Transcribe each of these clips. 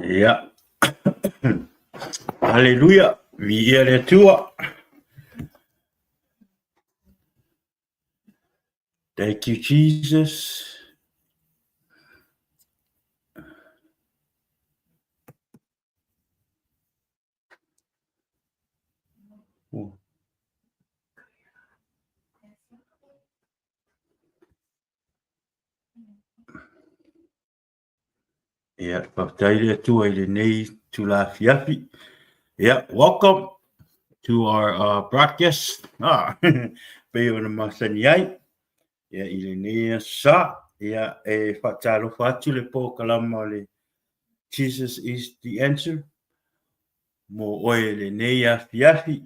Ia. Haleluia, viia le Atua. Thank you, Jesus. Oh. Ia, faafetai le Atua i lenei tula afiafi. Ia, welcome to our uh, broadcast. Ah, pei ona masani ai. Ia, i lenei aso sa, ia, e faatalofa atu le polokalama o le Jesus is the answer mo oe lenei afiafi.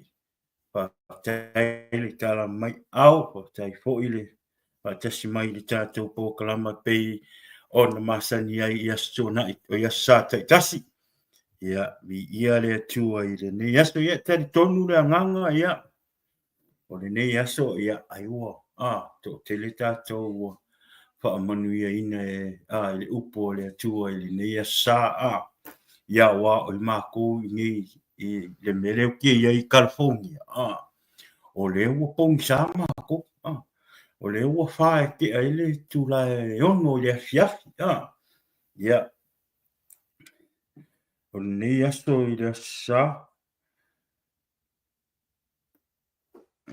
Faafetai le tala mai ao, faafetai foi le faatasi mai i le tatou polokalama e pei ona masani ai i aso tuanai, o i aso Sa taitasi. Ia, viia le Atua i lenei aso. Ia, e talitonu le agaga, ia, o lenei aso, ia, ai ua, a, toatele tatou ua faamanuiaina e, a, i le upu a le Atua i lenei aso Sa, a, ia, aua o i makou i nei i le mea lea ou te i ai i California, a, o lea ua pogisa makou, a, o lea ua fa e tea ai le itula e 6 i le afiafi, a, ia, o lenei aso i le aso Sa,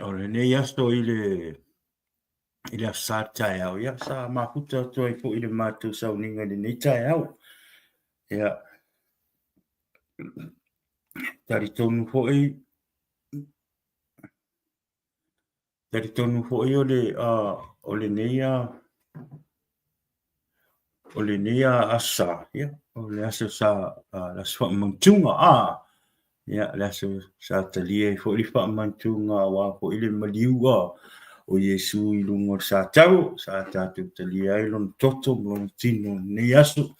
o lenei aso i le i le aso Sa taeao, ia, sa mafuta atu ai foi le matou sauniga i lenei taeao. Ia, talitonu foi, talitonu foi o le, uh, o lenei uh, o lenei aso Sa, ia, o le aso sa, uh, le aso faamantuga, ah, ia, le aso sa talia ai foi le faamantuga aua foi le maliu a o Iesu i luga o le satau, sa tatou talia ai lona toto ma lona tino i lenei aso.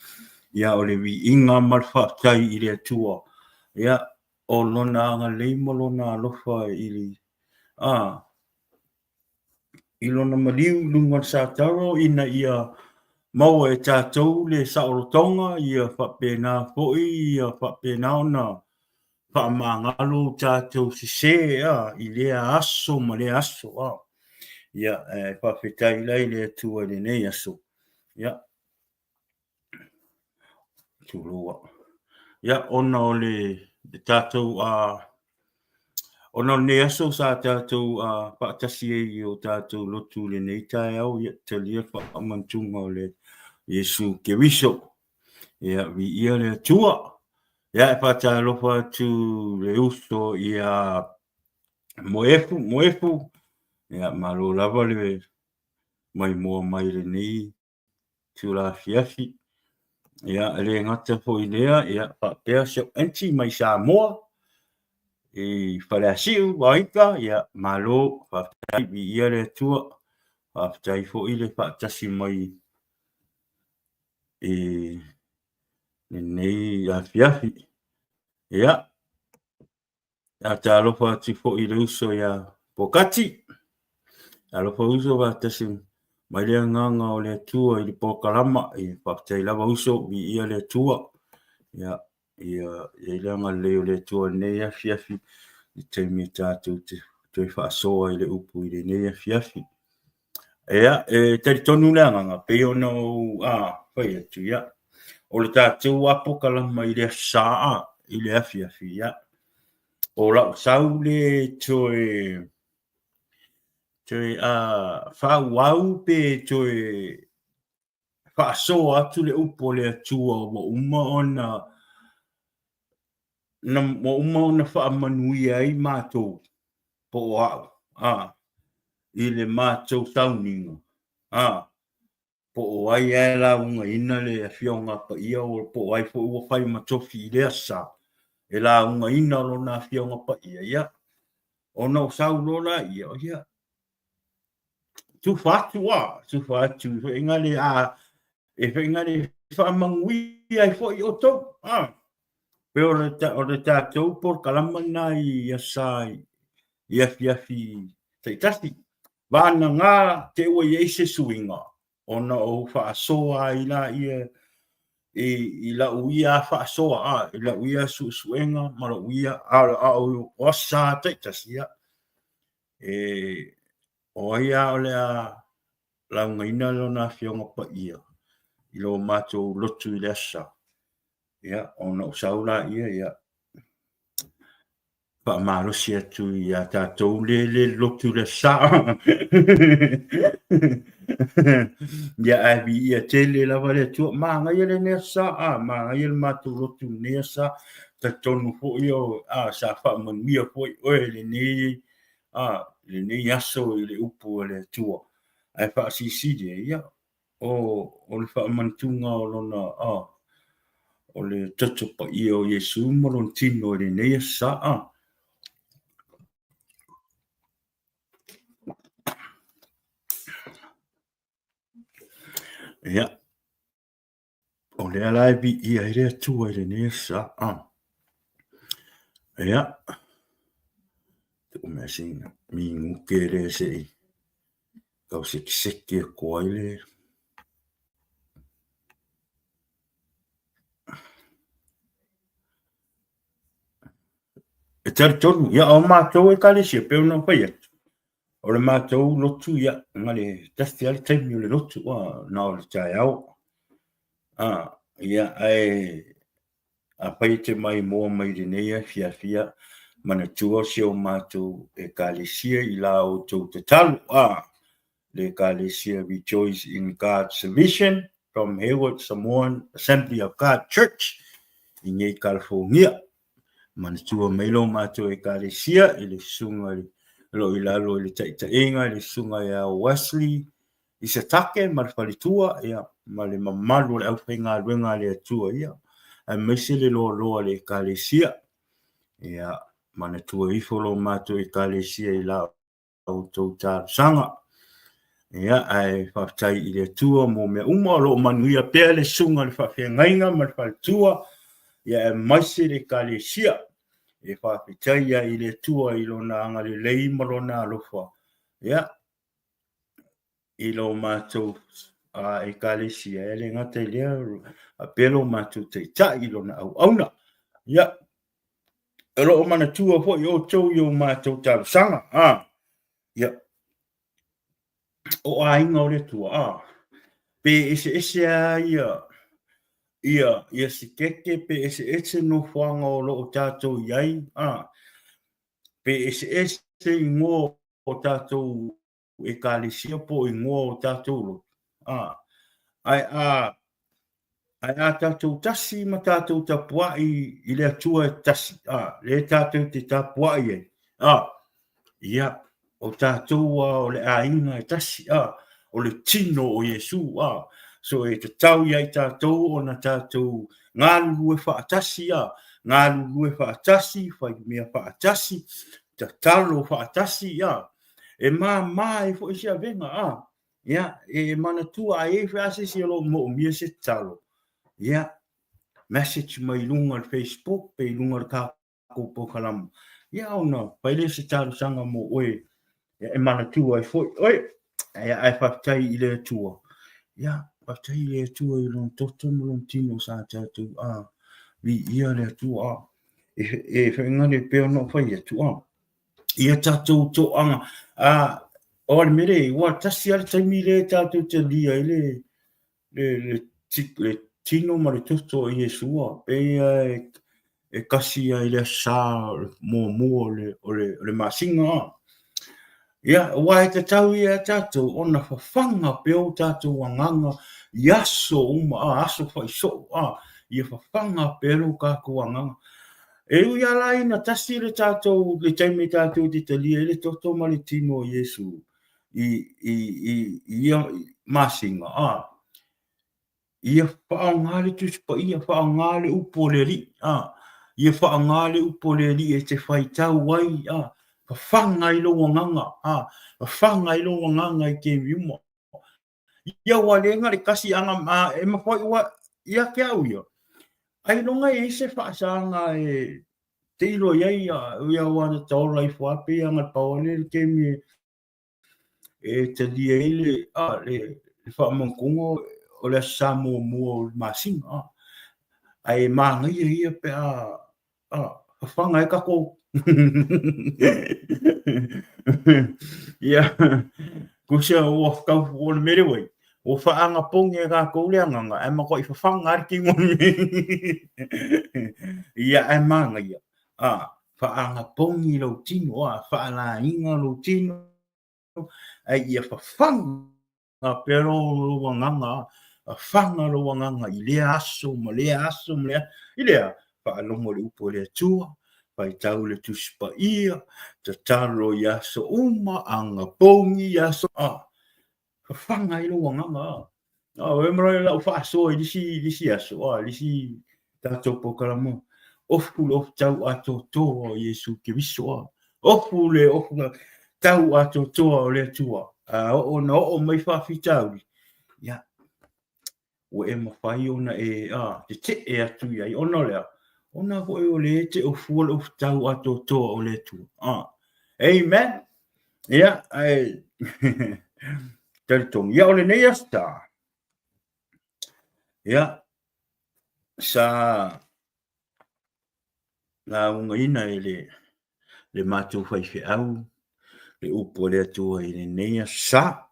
Ia, o le viiga ma le faafetai i le Atua, ia, o lona agalelei ma lona alofa i le, ah, i lona maliu i luga o le sataro ina ia maua e tatou le saolotoga, ia faapena foi ia faapena ona faamagalo tatou sese a i lea aso ma lea aso a. Ia, e faafetai la i le Atua i lenei aso. Ia, tulou au. Ia, ona o le, le tatou a ona o lenei aso sa tatou a faatasi ai i o tatou lotu i lenei taeao, ia talia le faamanatuga o le Iesu Keriso. Ia, viia le Atua. Ia, e faatalofa atu le uso ia Moefu, Moefu. Ia, malo lava le maimoa mai i lenei itula afiafi. Ia, e le gata foi i lea, ia, faapea si au aunty mai Samoa i Faleasiu, Vaoita, ia, malo, faafetai, viia le Atua, faafetai foi le faatasi mai i lenei afiafi. Ia, Talofa atu foi i le uso ia Pokati. Talofa uso faatasi mai le agaga o le Atua i le polokalama. Ia faafetai lava uso, viia le Atua. Ia, ia i ai le agalelei o le Atua i lenei afiafi i taimi e tatou te toe faasoa i le upu i lenei afiafi. Ia, e talitonu le agaga, pei ona ou fai atu, ia, o le tatou apokalama i le Aso Sa, i le afiafi, ia, o lau sau le toe, toe faaauau pe toe faasoa atu le upu a le Atua ua uma ona, na, ua uma ona faamanuia ai matou, po o au, a, i le matou sauniga, a, po o ai lava e laugaina le Afioga Paia, po o ai foi ua fai ma tofi i lea sa, e laugaina lona Afioga Paia, ia, ona ou sau loa laia, ia, tufa atu a, tufa atu foi nga le a, e foi nga le faamanuia ai foi outou, a. Pe o le, o le tatou polokalama lena i asa i afiafi taitasi. Vagana te ua i ai se suiga ona ou faasoa ai laia. i, i lau ia faasoa, a, i lau ia suesuega ma lau ia, a, a o, o aso sa taitasi, ia, e, o ai a o le a laugaina lona afioga paia i lo matou lotu i le aso sa. Ia, ona ou sau laia, ia, faamalosi atu ia tatou le le lotu le sa. Ia, ae viia tele lava le Atua. Manaia lenei aso sa, a, manaia le matou lotu i lenei aso sa. Talitonu foi o, a, sa faamanuia foi oe i lenei, a, lenei aso i le upu a le Atua. Ae faasilisili ai, ia, o, o le faamanatuga o lona, a, o le toto paia o Iesu ma lona tino i lenei aso sa, a. Ia, o lea la e viia ai le Atua i lenei aso sa, a. Ia, tuu mea sina minuke lea se i tau sekiseki atu ai le E talitonu, ia o matou ekalesia, pei ona ou fai atu, o le matou lotu, ia, na le tasi lava le taimi o le lotu, a, na o le taeao. A, ia, ae afai e te maimoa mai i lenei afiafi, ia, manatua si o matou ekalesia i la outou tatalo, a, le ekalesia Rejoice in God's Salvation from Hayward Samoan Assembly of God Church i nei California. Manatua mai lo matou ekalesia i le susuga i lo i lalo i le taitaiga i le susuga ia Wesley Isatake ma le faletua, ia, ma le mamalu o le aufaigaluega a le Atua, ia, aemaise le loaloa o le ekalesia. Ia, manatua ifo lo matou ekalesia i la outou talosaga. Ia, ae faafetai i le Atua mo mea uma, o lo o manuia pea le susuga i le faafeagaiga ma le faletua, ia aemaise le ekalesia. E faafetai ai i le Atua i lona agalelei ma lona alofa. Ia, i lo matou ekalesia, e le gata i lea, faapea lo matou taitai i lona auauna. Ia, o lo o manatua foi outou i o matou talosaga. A, ia, o aiga o le Atua, a, pe eseese lava ia, ia, ia sikeke, pe eseese nofoaga o lo o tatou i ai, a, pe eseese igoa o tatou ekalesia po o igoa o tatou lotu, a, ae a, ae a tatou tasi ma tatou tapuai i le Atua e tasi, a, lea tatou te tapuai ai, a, ia, o tatou a o le aiga e tasi, a, o le tino o Iesu, a, so e tatau ia i tatou ona tatou galulue faatasi, a, galulue faatasi, fai mea faatasi, tatalo faatasi, a, e māmā ai foi se avega, a, ia, e manatua a i ai foi lava se isi o lo o moomia se tatalo, ia, message mai i luga o le Facebook pe i luga o le tatou polokalama, ia ona fai lea se talosaga mo oe, ia, e manatua ai foi oe. Ia, ae faafetai i le Atua, ia, faafetai i le Atua i lona toto ma lona tino sa tatou, a, viia le Atua, a, e, e whaingane pei ona ou fai atu, a, ia tatou toaga, a, o le mea lea, ua tasi lava le taimi lea tatou te alia ai le, le, le, le tino ma le toto o Iesu, a, pei lava e, e kasi ai le aso sa muamua o le, o le, o le masina, a. Ia, aua e tatau ia iā tatou ona fafaga pea o tatou agaga i aso uma, a, aso faisoo, a, ia fafaga pea lo tatou agaga. E ui lava la ina tasi le tatou, le taimi tatou te talia ai le toto ma le tino o Iesu i, i, i, i ia masina, a, ia faaaoga le Tusi Paia, faaaoga le upu o le Alii, a, ia faaaoga le upu o le Alii e te faitau ai, a, fafaga ai lou agaga, a, fafaga ai lou agaga i taimi uma. Ia ua le na le kasi aga ma e mafai ua ia te au ia. Ailoga e i ai se faasaga e te iloa i ai ia ia ua na taola ifo lava pei aga le pau lea le taimi e e talia ai le, a, le, le faamautuga o le aso Sa muamua o le masina. A. Ae manaia ia pe a fafaga ai tatou. Ia, tusa ua tau, o le mea lea ua i ai, ua faaagapogi e tatou le agaga ae matuai fafaga lava le tino. Ia, ae manaia, faaagapogi lou tino, faalaina lou tino, ae ia fafaga pea lou agaga, fafaga lou agaga i lea aso ma lea aso ma lea aso, i lea, faalogo i le upu a le Atua, faitau i le Tusi Paia, tatalo i aso uma, agapogi i aso, fafaga ai lou agaga. Fai mai lau faasoa i le isi aso, i le isi tatou polokalame, ofu le ofu tau atoatoa o Iesu Keriso, ofu le ofu tau atoatoa o le Atua. A oo na oo mai faafitauli, ia, ua e mafai ona e tetee atu i ai, ona o le a? Ona foi o lea e te ofua le ofu tau atoatoa o le Atua. Amen. Ia, ae talitonu. Ia, o lenei aso sa, ia, sa laugaina e le matou faifeau le upu a le Atua i lenei aso sa.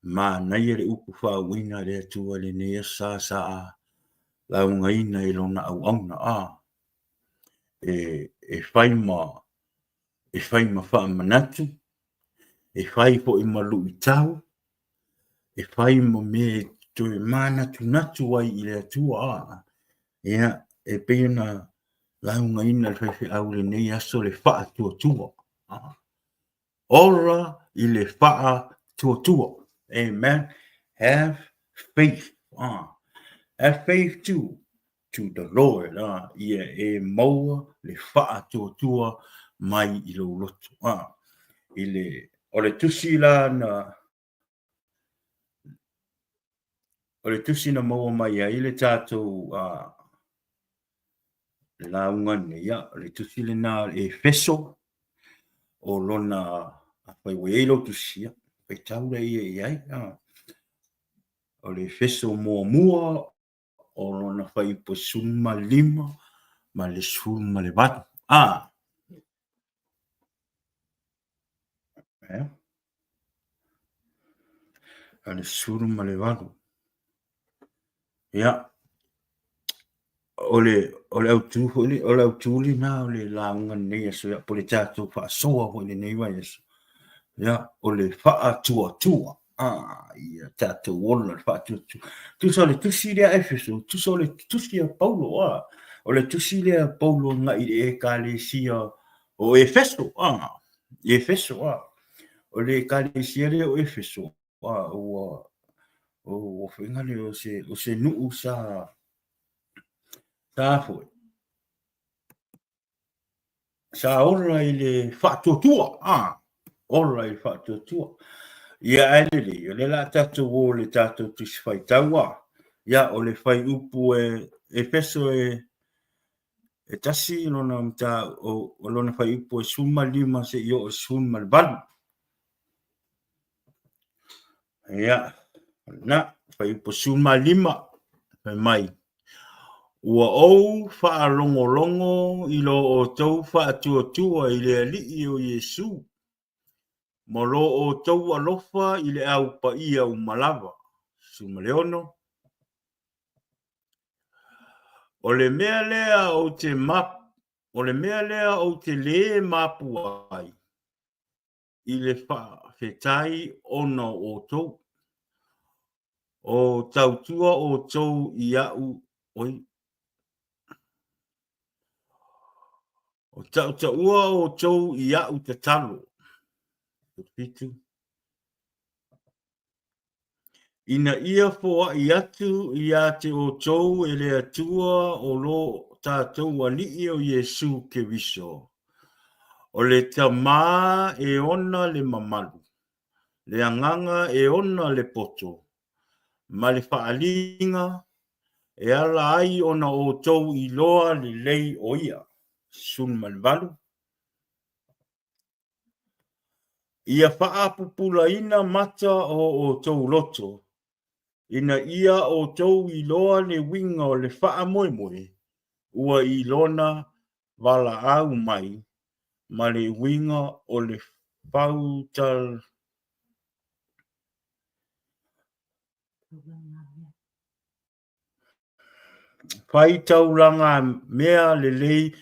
Manaia le upu faauuina a le Atua i lenei aso sa, sa laugaina i lona auauna. E fai ma e fai ma faamanatu, e fai foi ma luitau, e fai ma mea e toe manatunatu ai i le Atua. Ia, e pei ona laugaina e le faifeau i lenei aso le faatuatua. Ola i le faatuatua. Amen. Have faith. Have faith to to the Lord, ia e maua le faatuatua mai i lou loto. I le, o le tusi la na, o le tusi na maua mai ai le tatou lauga nei, ia, o le tusi lena o le Efeso, o lona, afai ua i ai lou tusi, ia, faitau laia i ai. O le Efeso muamua, o lona fuaiupu 15 ma le 18. A. A le 18. Ia, o le, o le autu foi le, o le autu lena o le lauga lenei aso, ia, po o le tatou faasoa foi i lenei vaiaso. Ia, o le faatuatua. Ia tatou ola le faatuatua. Tusa o le tusi lea a Efeso, tusa o le tusi a Paulo, o le tusi lea a Paulo agai i le Ekalesia o Efeso, Efeso, o le Ekalesia lea o Efeso, ua, ua foi lea o se, o se nuu sa, sa foi, Sa ola i le faatuatua, ola i le faatuatua. Ia ae lelei, o lea o le a tatou o i le tatou Tusi Faitau, ia o le fuaiupu e Efeso e 1 lona lona fuaiupu e 15 seia oo i le 18. Ia, o lena, fuaiupu 15, fai mai, Ua ou faalogologo i lo outou faatuatua i le Alii o Iesu, ma lo outou alofa i le Au Paia uma lava. 16. O le mea lea ou te o le mea lea ou te lē mapu ai, i le faafetai ona o outou. O tautua outou i a'u, oi, o tautaua outou i a'u tatalo. 7. Ina ia foai atu ia te outou e le Atua o lo tatou Alii o Iesu Keriso, o le Tama e ona le mamalu, le Agaga e ona le poto, ma le faaaliga e ala ai ona outou iloa lelei o Ia. 18. Ia faapupulaina mata o outou loto, Ina ia outou iloa le uiga o le faamoemoe, ua i lona valaau mai, ma le uiga o le faitaulagamea lelei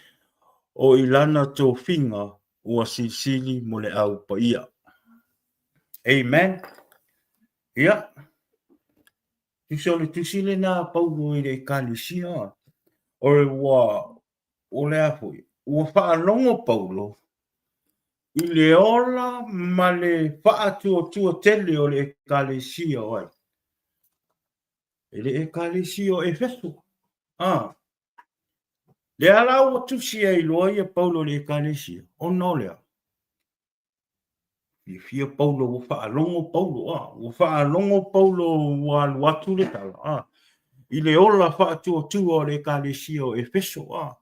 o i lana tofiga ua silisili mo le Au Paia. Amen. Ia, tusa o le tusi lena a Paulo i le Ekalesia, o le ua, o le a foi, ua faalogo Paulo i le ola ma le faatuatua tele o le Ekalesia o ai? E le Ekalesia o Efeso. Ah. Lea la ua tusi ai loa ia Paulo i le Ekalesia, ona o le a? Fiafia Paulo, ua faalogo Paulo, a, ua faalogo Paulo ua alu atu le tala, a, i le ola faatuatua o le Ekalesia o Efeso, a.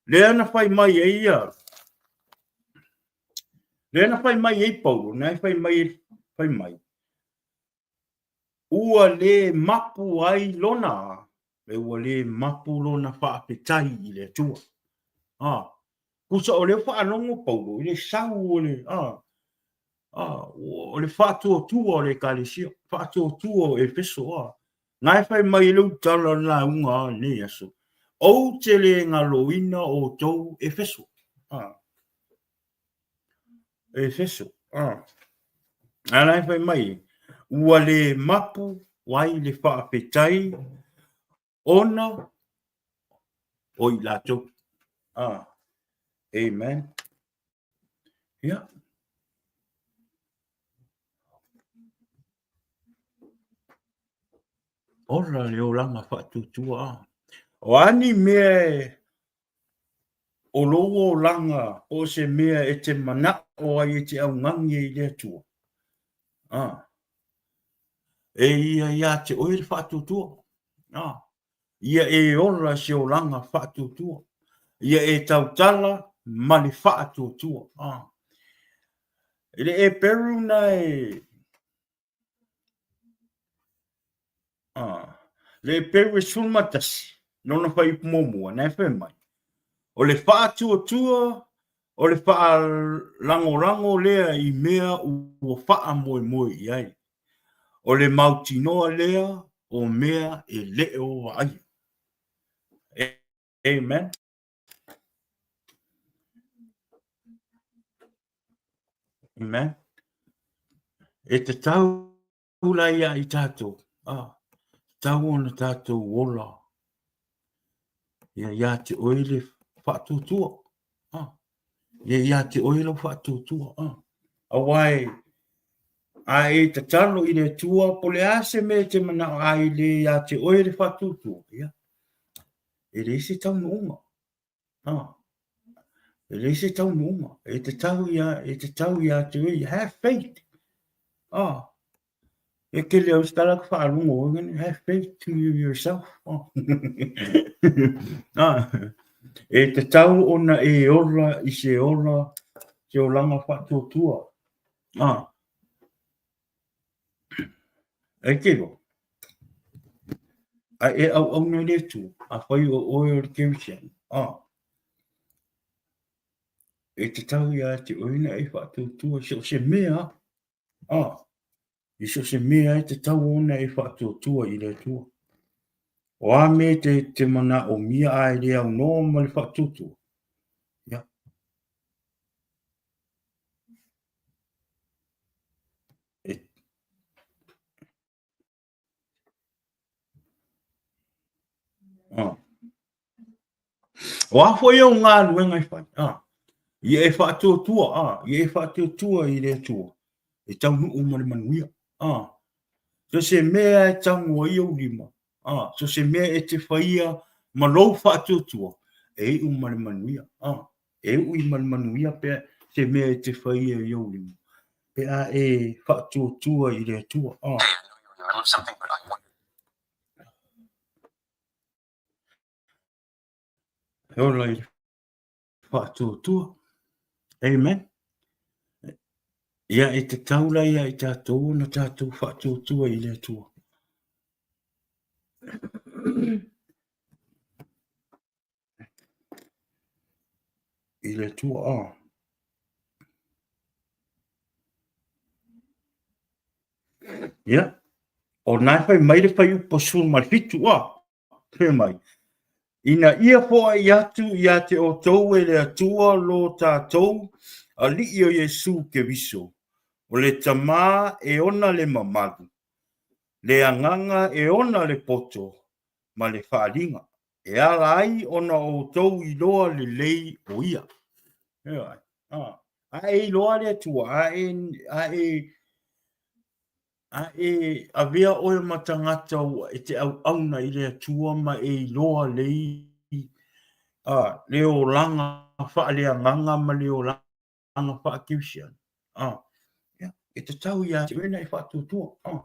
Lea na fai mai ai ia, lea na fai mai ai Paulo, na e fai mai, fai mai, ua le mapu ai lona, e ua le mapu lona faafetai i le Atua. A, tusa o lea ua faalogo Paulo i le sau o le, a, a, o le faatuatua o le Ekalesia, faatuatua o Efeso, a. Na e fai mai ai le utala o le lauga a lenei aso, Ou te le galoina outou Efeso. A. Efeso. A. A la e fai mai, ua le mapu ai le faafetai ona o i latou. Ah, amen. Ia. Ola le olaga faatuatua. Ah. O a ni mea e o lou olaga po o se mea e te manao ai e te augani ai i le Atua, a, e ia iā te oe le faatuatua, a, ia e ola se olaga faatuatua, ia e tautala ma le faatuatua, a. I le Eperu na e, Le Eperu e 11, lona fuaiupu muamua, na e fai mai, O le faatuatua o le faalagolago lea i mea ua faamoemoe i ai, o le mautinoa lea o mea e le o vaaia. Amen. Amen. E tatau la ia i tātou, ah, tatau ona tātou ola ia ia te oe le faatuatua. Ah, ia ia te oe lau faatuatua. Ah, aua e, a e tatalo i le Atua, po o le a se mea e te manao a e le ia te oe le faatuatua, ia, e leai se taunuuga. Ah, e leai se taunuuga. E tatau ia, e tatau ia te oe, have faith. Ah, e kele au se tala ka whaalongo, have faith to you yourself. Oh. ah, e tatau ona e ora i se ora, se olanga whaatuatua. Ah, E te roa. A e auauna i le Atua, afai o oe o le Kerisiano, a, e tatau ia te oe na e faatuatua i so o se mea, a, i so o se mea e tatau ona e faatuatua i le Atua. O a mea te, te manaomia a e le aunoa ma le faatuatua, ia, E... Ah. O a foi au galuega e fai, ah. Ia e faatuatua, ah. Ia e faatuatua i le Atua. E taunuu ma le manuia. Ah. So se mea e tango ai ou lima, ah. So se mea e te faia ma lou faatuatua, e iu ma le manuia. Ah. E ui ma le manuia pea se mea e te faia i ou lima, pe a e faatuatua i le Atua. Ah. E ola i le faatuatua. Amen. Ia e tatau la ia i tātou ona tātou faatuatua i le Atua. I le Atua, a. Ia, o na e fai mai le fuaiupu 17, a, fai mai, Ina ia foai atu ia te outou e le Atua lo tatou Alii o Iesu Keriso, o le Tama e ona le mamalu, le Agaga e ona le poto ma le faaaliga, e ala ai ona outou iloa lelei o Ia. A e iloa le Atua, a e, a e, a e avea oe ma tagata ua e te auauna i le Atua ma e iloa lei a, le olaga faaleagaga ma le olaga faakerisiano, a, ia, e tatau ia te oe na e faatuatua, a,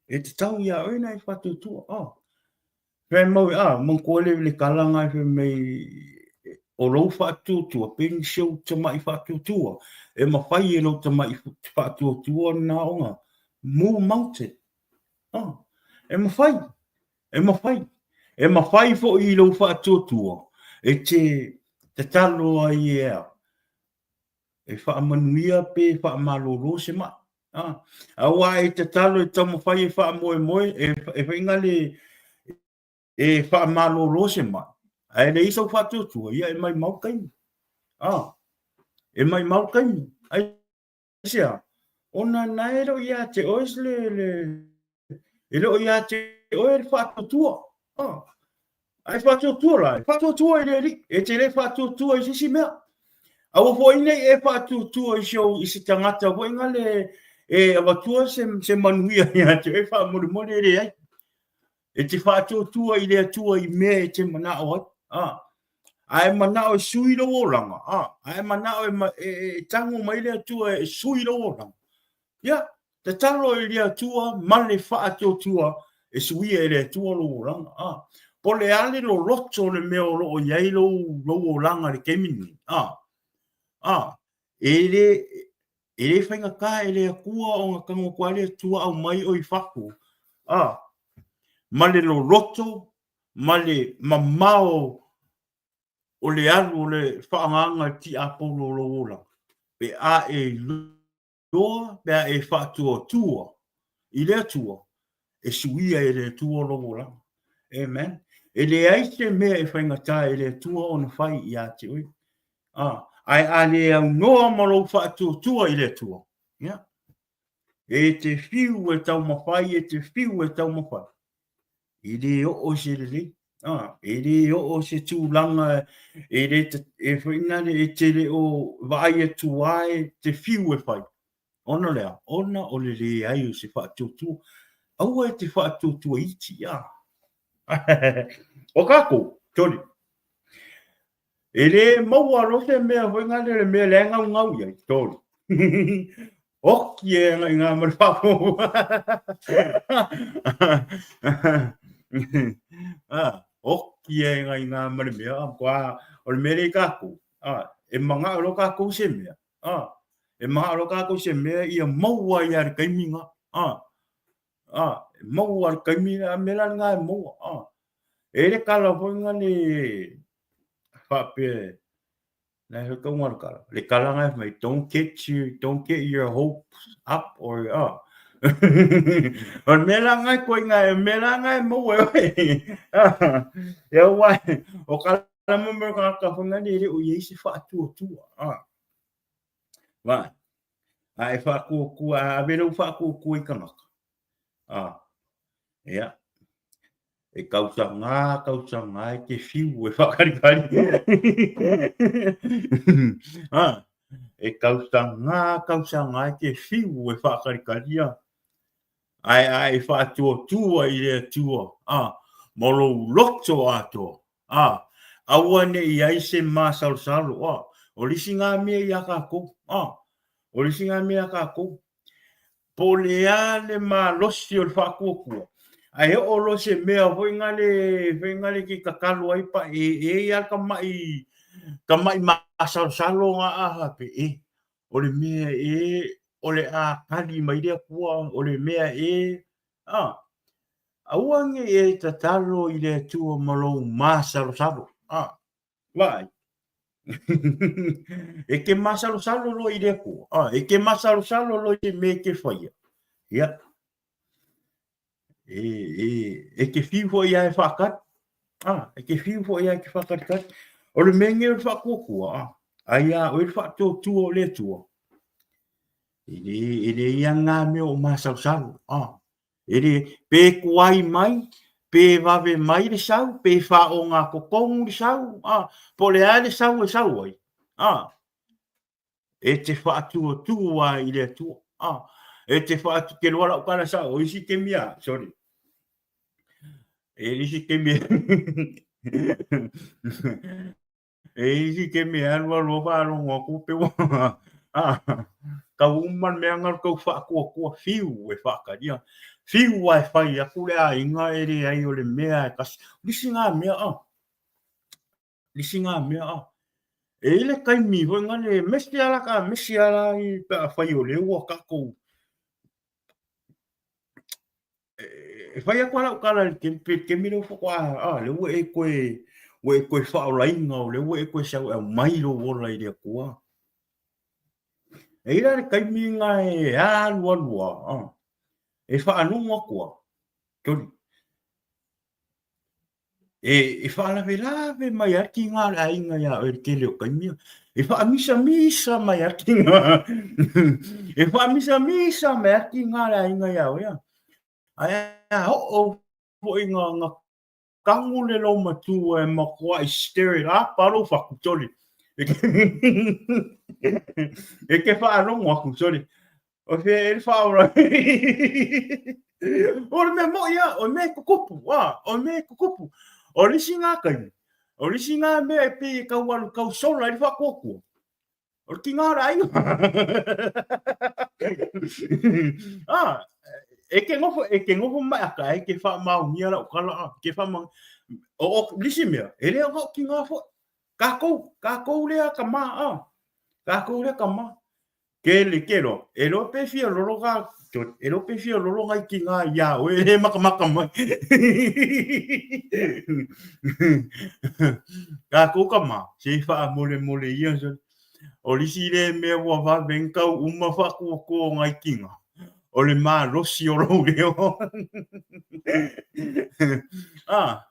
e tatau ia oe na e faatuatua, a. Fai mau, a, manatua le, le tala na fai mai, o lou faatuatua, pei ni si ou tama'i faatuatua, e mafai e lou tama'i faatuatua na ona move mountain. A, e mafai, e mafai. E mafai foi i lou faatuatua e te tatalo ai e a, e faamanuia pe faamalolo se ma'i. A, aua e tatalo e taumafai e faamoemoe, e, e faiga le, e faamalolo se ma'i, ae leai sau faatuatua, ia e maimau le taimi. A, e maimau le taimi. Aisea? Ona na e le o ia te oe le, le, e le o ia te oe le faatuatua. A, Ae faatuatua la, e faatuatua i le Alii, e te le faatuatua i se isi mea. Aua foi nei e faatuatua i se, i se tagata foi ngale e avatua se, se manuia ia te oe faamolemole e leai. E te faatuatua i le Atua i mea e te manao ai. A, a e manao e sui lou olaga, a, a e manao e, e, e tango mai le Atua e sui lou olaga. Ia, tatalo i le Atua ma le faatuatua e suia e le Atua lou olaga. A, po o le a le loloto o le mea o lo o i ai lou, lou olaga i le taimi lenei. A, a, e le, e le faigata e le Atua ona tago atu lava le Atua aumai oe i fafo. A, ma le loloto ma le mamao o le alu o le faaagaaga tiapolo o lou olaga, pe a e iloa pe a e faatuatua i le Atua, e suia e le Atua lou olaga. Amen. E leai se mea e faigata e le Atua ona fai ia te oe. Ah, ae a le aunoa ma lou faatuatua i le Atua, ia, e te fiu e taumafai, e te fiu e taumafai, e le oo i se lelei. Ah, e le oo se tulaga e le e foi e te le o vaai atu ai te fiu e fai. Ona lea, ona o le leai o se faatuatua. Aua e te faatuatua iti, ah. O kākou, toli. E le maua loa se mea foi ngale le mea lea e gaugau i ai, toli. Oki e ngai ngā ma le whako. Ah, oki e ngai ngā ma le mea, kua, o le mea lei kākou. Ah, e manga o lo kākou se mea. Ah, e manga o lo kākou se mea ia maua ia le taimi ngā. Ah, ah, e maua le taimi, a mea la ngā e maua. Ah, e le kala foi ngā le whaapea, Na he kaunga le kala. Le kala ngai mai, don't get you, don't get your hopes up or ah. O le mea la ngai koe ngai, o mea la ngai mau e oe. Ia wai, o kala mo me ka ka whanga ni re o iei se whaatuatua. Ah. Vai. A e whaakuakua, a ave lau whaakuakua i kanaka. Ah. Ia. E kausanga, kausanga e te whiu e whakarikari. Ah. E kausanga, kausanga e te whiu e whakarikaria. Ae ae e whaatuatua i le Atua. Ah. Ma lou loto atoa. Ah. Aua ne i ai se māsalosalo. Ah. O le isi ngā mea i a kākou. Ah. O le isi ngā mea i a kākou. Po o le a le malosi o le faatuatua, ae oo loa se mea foi ngale, foi ngale ke tatalo ai pa e, e i ai ka maʻi, ka maʻi masalosalo nga aha pe e, o le mea e, o le a kali mai le Atua, o le mea e, a. Aua ne i e tatalo i le Atua ma lou masalosalo. A, vaai. E ke masalosalo loa i le Atua. A, e ke masalosalo loa i se mea e ke faia. Ia, e, e, e ke fiu foi ia e whaakari. Ah, e ke fiu foi ia e ke whakaritari. O le mea nei o le whaakuakua, ah, ai a oe le whaatuatua o le Atua. E le, e le ia ngā mea o masalosalo. Ah, e le, pe kuai mai, pe vave mai le sau, pe wha o ngā kokongu le sau, ah, po le a le sau e sau ai. Ah, e te whaatuatua i le Atua. Ah, e te whaatu, ke loa lau kala sa, o isi kemi a, sorry. E isi kemi, e isi kemi e alu alu o whaalongo aku pe wa, ah, kau uma le mea ngalu kau whaakuakua whiu e whaakaria. Whiu a e whai aku le a inga e re ai o le mea e kasi. Lisi ngā mea, ah. Lisi ngā mea, ah. E i le taimi foi nga le mesi ala ka mesi ala i pe a whai o le ua kakou. E whai aku ala ukala le kemi, pe kemi le ufoko a, a, le ua e koe, ua e koe whaolainga o le ua e koe sau e mai lo ola i le akua. E ira le taimi nga e alu alu a, a, e whaanongo akua. Toli. E faalavelave mai ai ki ngā le aiga ia oe le tele o taimi ia. E faamisamisa mai ai ki ngā e faamisamisa mai ai ki ngā le aiga ia oe ia. Ae a oo foi ngā ngā kango le lou matua e makuaʻi stir it up a lou faku sole. E ke faalogo aku sole. O fea e le whaora. O le mea moi a, o mea kukupu, a, o mea kukupu. O le isi ngā kaimi, o le isi ngā mea e pei e kau alu kau sola i le whakuakua. O le ki ngā rai. A, e ke ngofo, e ke ngofo mai aka, e ke whaamaungia lau kala, a, ke whaamaungia. O, o, lisi mea, e lea ngau ki ngā wha, kākou, kākou lea ka mā, a, kākou lea ka mā. Ke le ke roa, e roa pe fia lolo ka, e roa pe fia lolo ngai ki ngā ia oe e makamaka mai. Ka kou ka mā, se i whaa mole mole ia so. O lisi le mea ua vave kau uma whaakua ko ngai ki ngā. O le mā losi o lou leo. Ah,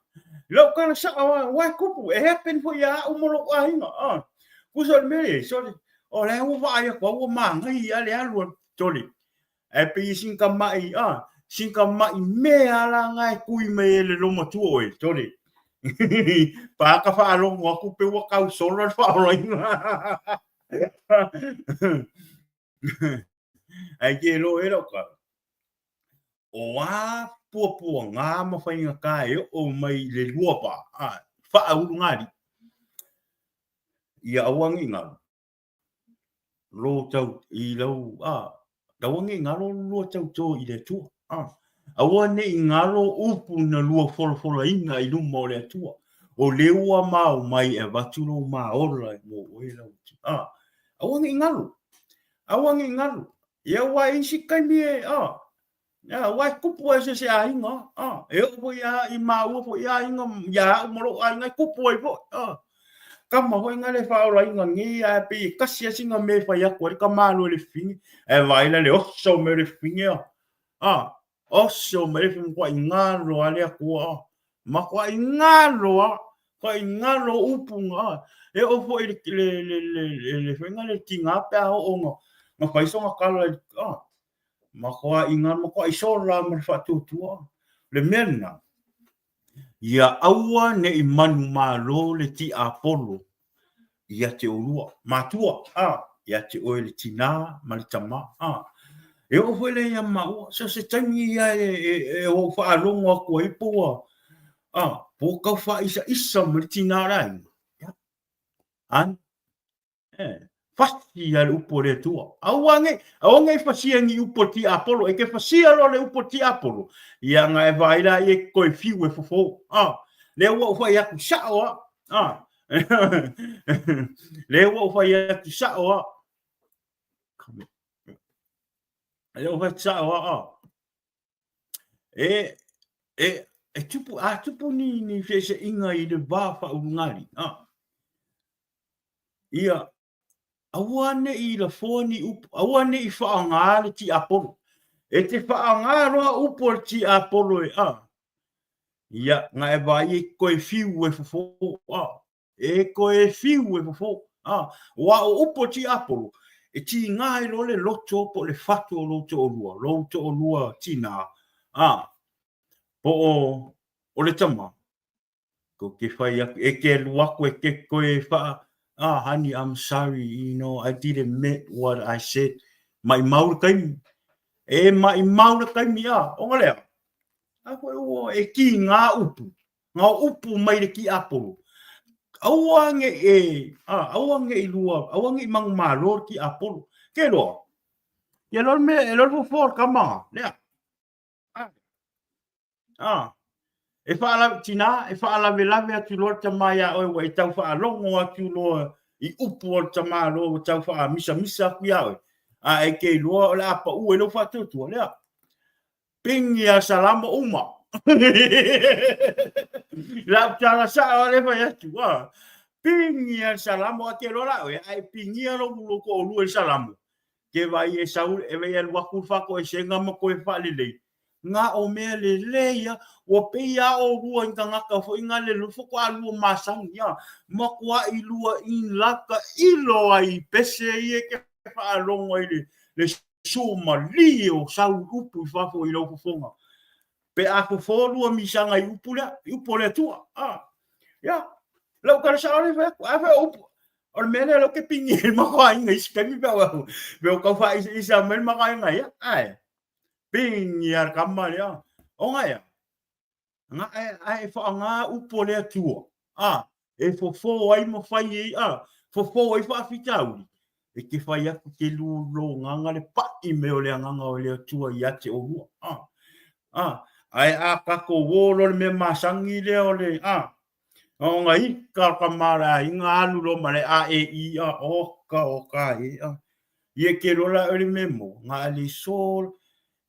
lau kana sa, wa kupu, e happen fo ia au mo lou ahinga. Ah, kusa o le mea, sorry. O le ua vaai aku au ua magai ia le alu alu tole. Ae pei e sin ka mai, ah, sin ka mai mea la nga e kui mai e le loma tua oe, tole. Pa ka whaalongo aku pe ua kau sola le whaolainga. Ai ke lo e rau ka. O a puapua ngā ma whainga ka e o mai le lua pa, ah, whaauru ngāri. Ia aua nge ngaro. Lo tau i lau, a, aua nge ngaro lua tau tō i le Atua. A, aua ne i ngaro upu na lua folafolaina i luma o le Atua. O le ua mao mai e vatu lo ma ola e mō oe lau atu. A, aua nge ngaro. Aua nge ngaro. Ia ua isi kaimi e, a, Ia, ua e kupu ai se se aiga, a, e oo foi a i māua foi aiga, ia au ma lou aiga e kupu ai foi, a. Kama foi nga le whaolainga ngi, a e pei e kasi asi nga me whai aku ai ka mālo e le whingi, e vaila le oso me le whingi, a, a, oso me le whingi, kua i ngalo a le akua, a, ma kua i ngalo a, kua i ngalo upu nga, a, e oo foi le, le, le, le, le, le, le, le, ki ngā pea o nga, nga whaiso nga kala, a, Makoa i ngā makoa i sola ma le faatuatua. Le mea lena, ia aua ne i manumalo le tiapolo ia te olua, matua, a, ia te oe le tinā ma le tama, a. E oo foi lea ia maua, so se taimi ia e, e, e ou faalogo aku ai po ua, a, po ua kau faaisaisa ma le tinā la ia. Ia, an, E, fasia le upu o le Atua. Aua nge, aua nge i fasia ni upu o tiapolo, e ke fasia loa le upu o tiapolo, ia nga e vaai la ia ki koe whiu e fofo. Ah, lea ua ou fai atu sao a. Ah. lea ua ou fai atu sao a. Lea ua fai atu sao a. Ah. E, E, e tupu, a tupu ni, ni feeseaiga i le va faaulugalii, a. Ia, aua ne i lafoa ni upu, aua ne i faaaoga le tiapolo. E te faaaoga loa upu a le tiapolo e, a, ia, na e vaai e toe fiu e fofo, a, e toe fiu e fofo, a, aua o upu a le tiapolo, e tiga ai loa le loto po o le fatu o lou toalua, lou toalua tinā, a, po o, o le tama, Ko te whai aku, e te alu aku e te koe wha, ah, honey, I'm sorry, you know, I didn't meant what I said. Mai mau le taimi. E mai mau le taimi, ah, o lea. A koe ua e ki ngā upu, ngā upu mai le ki apolo. Aua nge e, ah, aua nge i lua, aua nge i mangu malo le ki apolo. Ke loa? Ke loa me, e loa fofo le kamanga, lea. Ah, e whaalave, tinā, e whaalavelave atu loa le tama iā oe ua e tau whaalogo atu loa i upu o le tama loa ua tau whaamisamisa aku iā oe. A e ke iloa o le a paʻu ai lou faatuatua, lea. Pigi a salamo uma. Lau tala sao le fai atu. Ah. Pigi a salamo a ke loa la oe, a e pigia lou lou toalua i le salamo. Ke vai e sau, e vai e alu aku le faakoesega ma toe faalelei. Nga o mea lelei a, ua pei a ʻolua i tagata foi nga le faatoa lua masani a, matuai lua in love tailo ai i pese ia e te faalogo ai le le suamalie o sau upu i fafo i lau fofoga. Pe a fofo lua misaga i upu lea, i upu o le Atua. A, ia, lau tala sao lea fai atu, a fai o upu, o le mea lea lea ou te pigi ai le matou aiga i isi taimi pe a pe o tau faaisaisa mai le matou aiga ia, ae pigi lava le tama lea. Ona ea, na e, a e faaaoga upu o le Atua, a, e fofo ai ma fai ai, a, fofo ai faafitauli, e te fai atu te lulogaga le paʻi mai o le Agaga o le Atua ia te ʻolua. A, a, ae a tatou o loa le mea masani lea o le, a, ona ika o ka ma o le aiga alu loa ma le a e i a, oka oka e a. Ia ke loa la oe le mea mo, na le sola,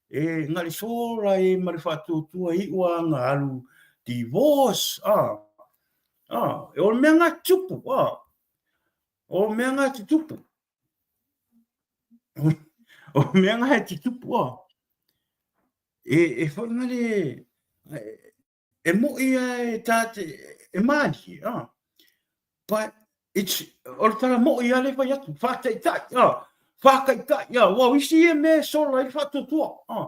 e, na le sola e ma le faatuatua iʻu a na alu divorce, a, a, e o le mea nga tupu, a, O mea ngā tutupu. O mea ngā tutupu a. E, e whainga le, e moi a e tā te, e mārie, a. But, it's, o le tala moi a le whai atu, whātaitai, a. Whākaitai, a. Wau, isi e mea sola i whātuatua, a.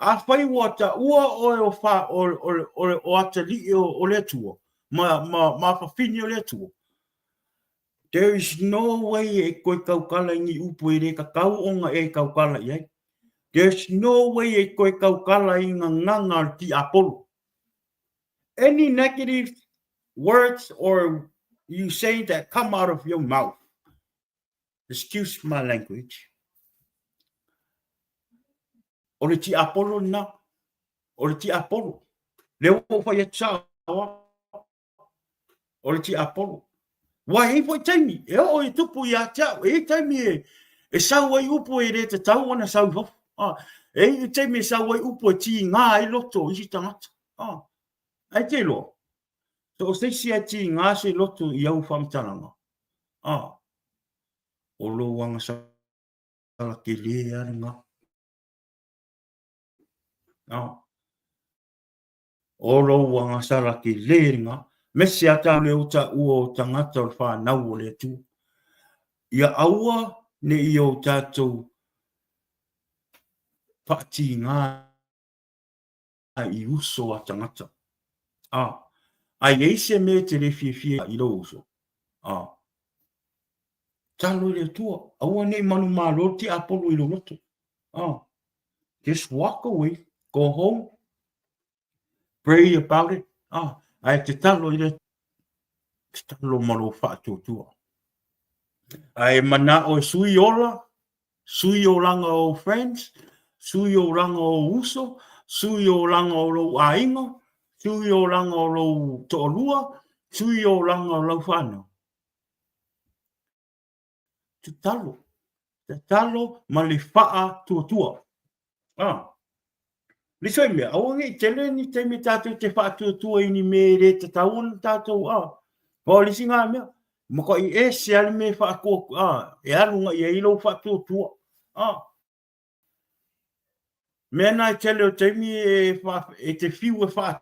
A whai ua ta ua oe o wha, o, o, o, o atalii o, o le atua, ma, ma, ma whawhini o le atua. There is no way e koe kaukala i ni upu e le tatau ona e kaukala i ai. There's no way e koe kaukala i nga nganga o le tiapolo. Any negative words or you say that come out of your mouth, excuse my language, o le tiapolo lena, o le tiapolo. Lea ua ou fai atu sao a. o le tiapolo. Ua i ai foi taimi, e oo i tupu ia te au, e i ai taimi e, e sau ai upu e le tatau ona sau i fafo. Ah, e i ai taimi e sau ai upu e tīgā ai loto o isi tagata. Ah, ai te iloa, so o se isi e tīgā se loto i au whamatalaga. Ah, o lou agasala telē a lena. Ah, O lou agasala ke lenga, me se ata le o taua o tangata o le whanau o le Atua. Ia aua ne i o tatou whaatīngā i uso a tangata. A, a i ei se mea te le fiafia i lou uso. A, talo i le Atua, aua ne i manu malo te apolo i lou loto. A, just walk away, go home, pray about it, ah, ae te talo i le te talo ma lou faatuatua. Ae manao e sui ola, sui olaga o ou friends, sui olaga o ou uso, sui olaga o lou aiga, sui olaga o lou toalua, sui olaga o lau whanau. Tatalo. Tatalo ma le faatuatua. Ah. Le isi mea, aua ne i tele ni taimi tātou te whaatuatua i ni mea e le tatau ona tātou, a. O le isi ngā mea, matuai ese lava le mea e whaatua, a, e alu ngai ai lou whaatuatua, a. Mea nā i tele o taimi e, wha, e te whiu e wha,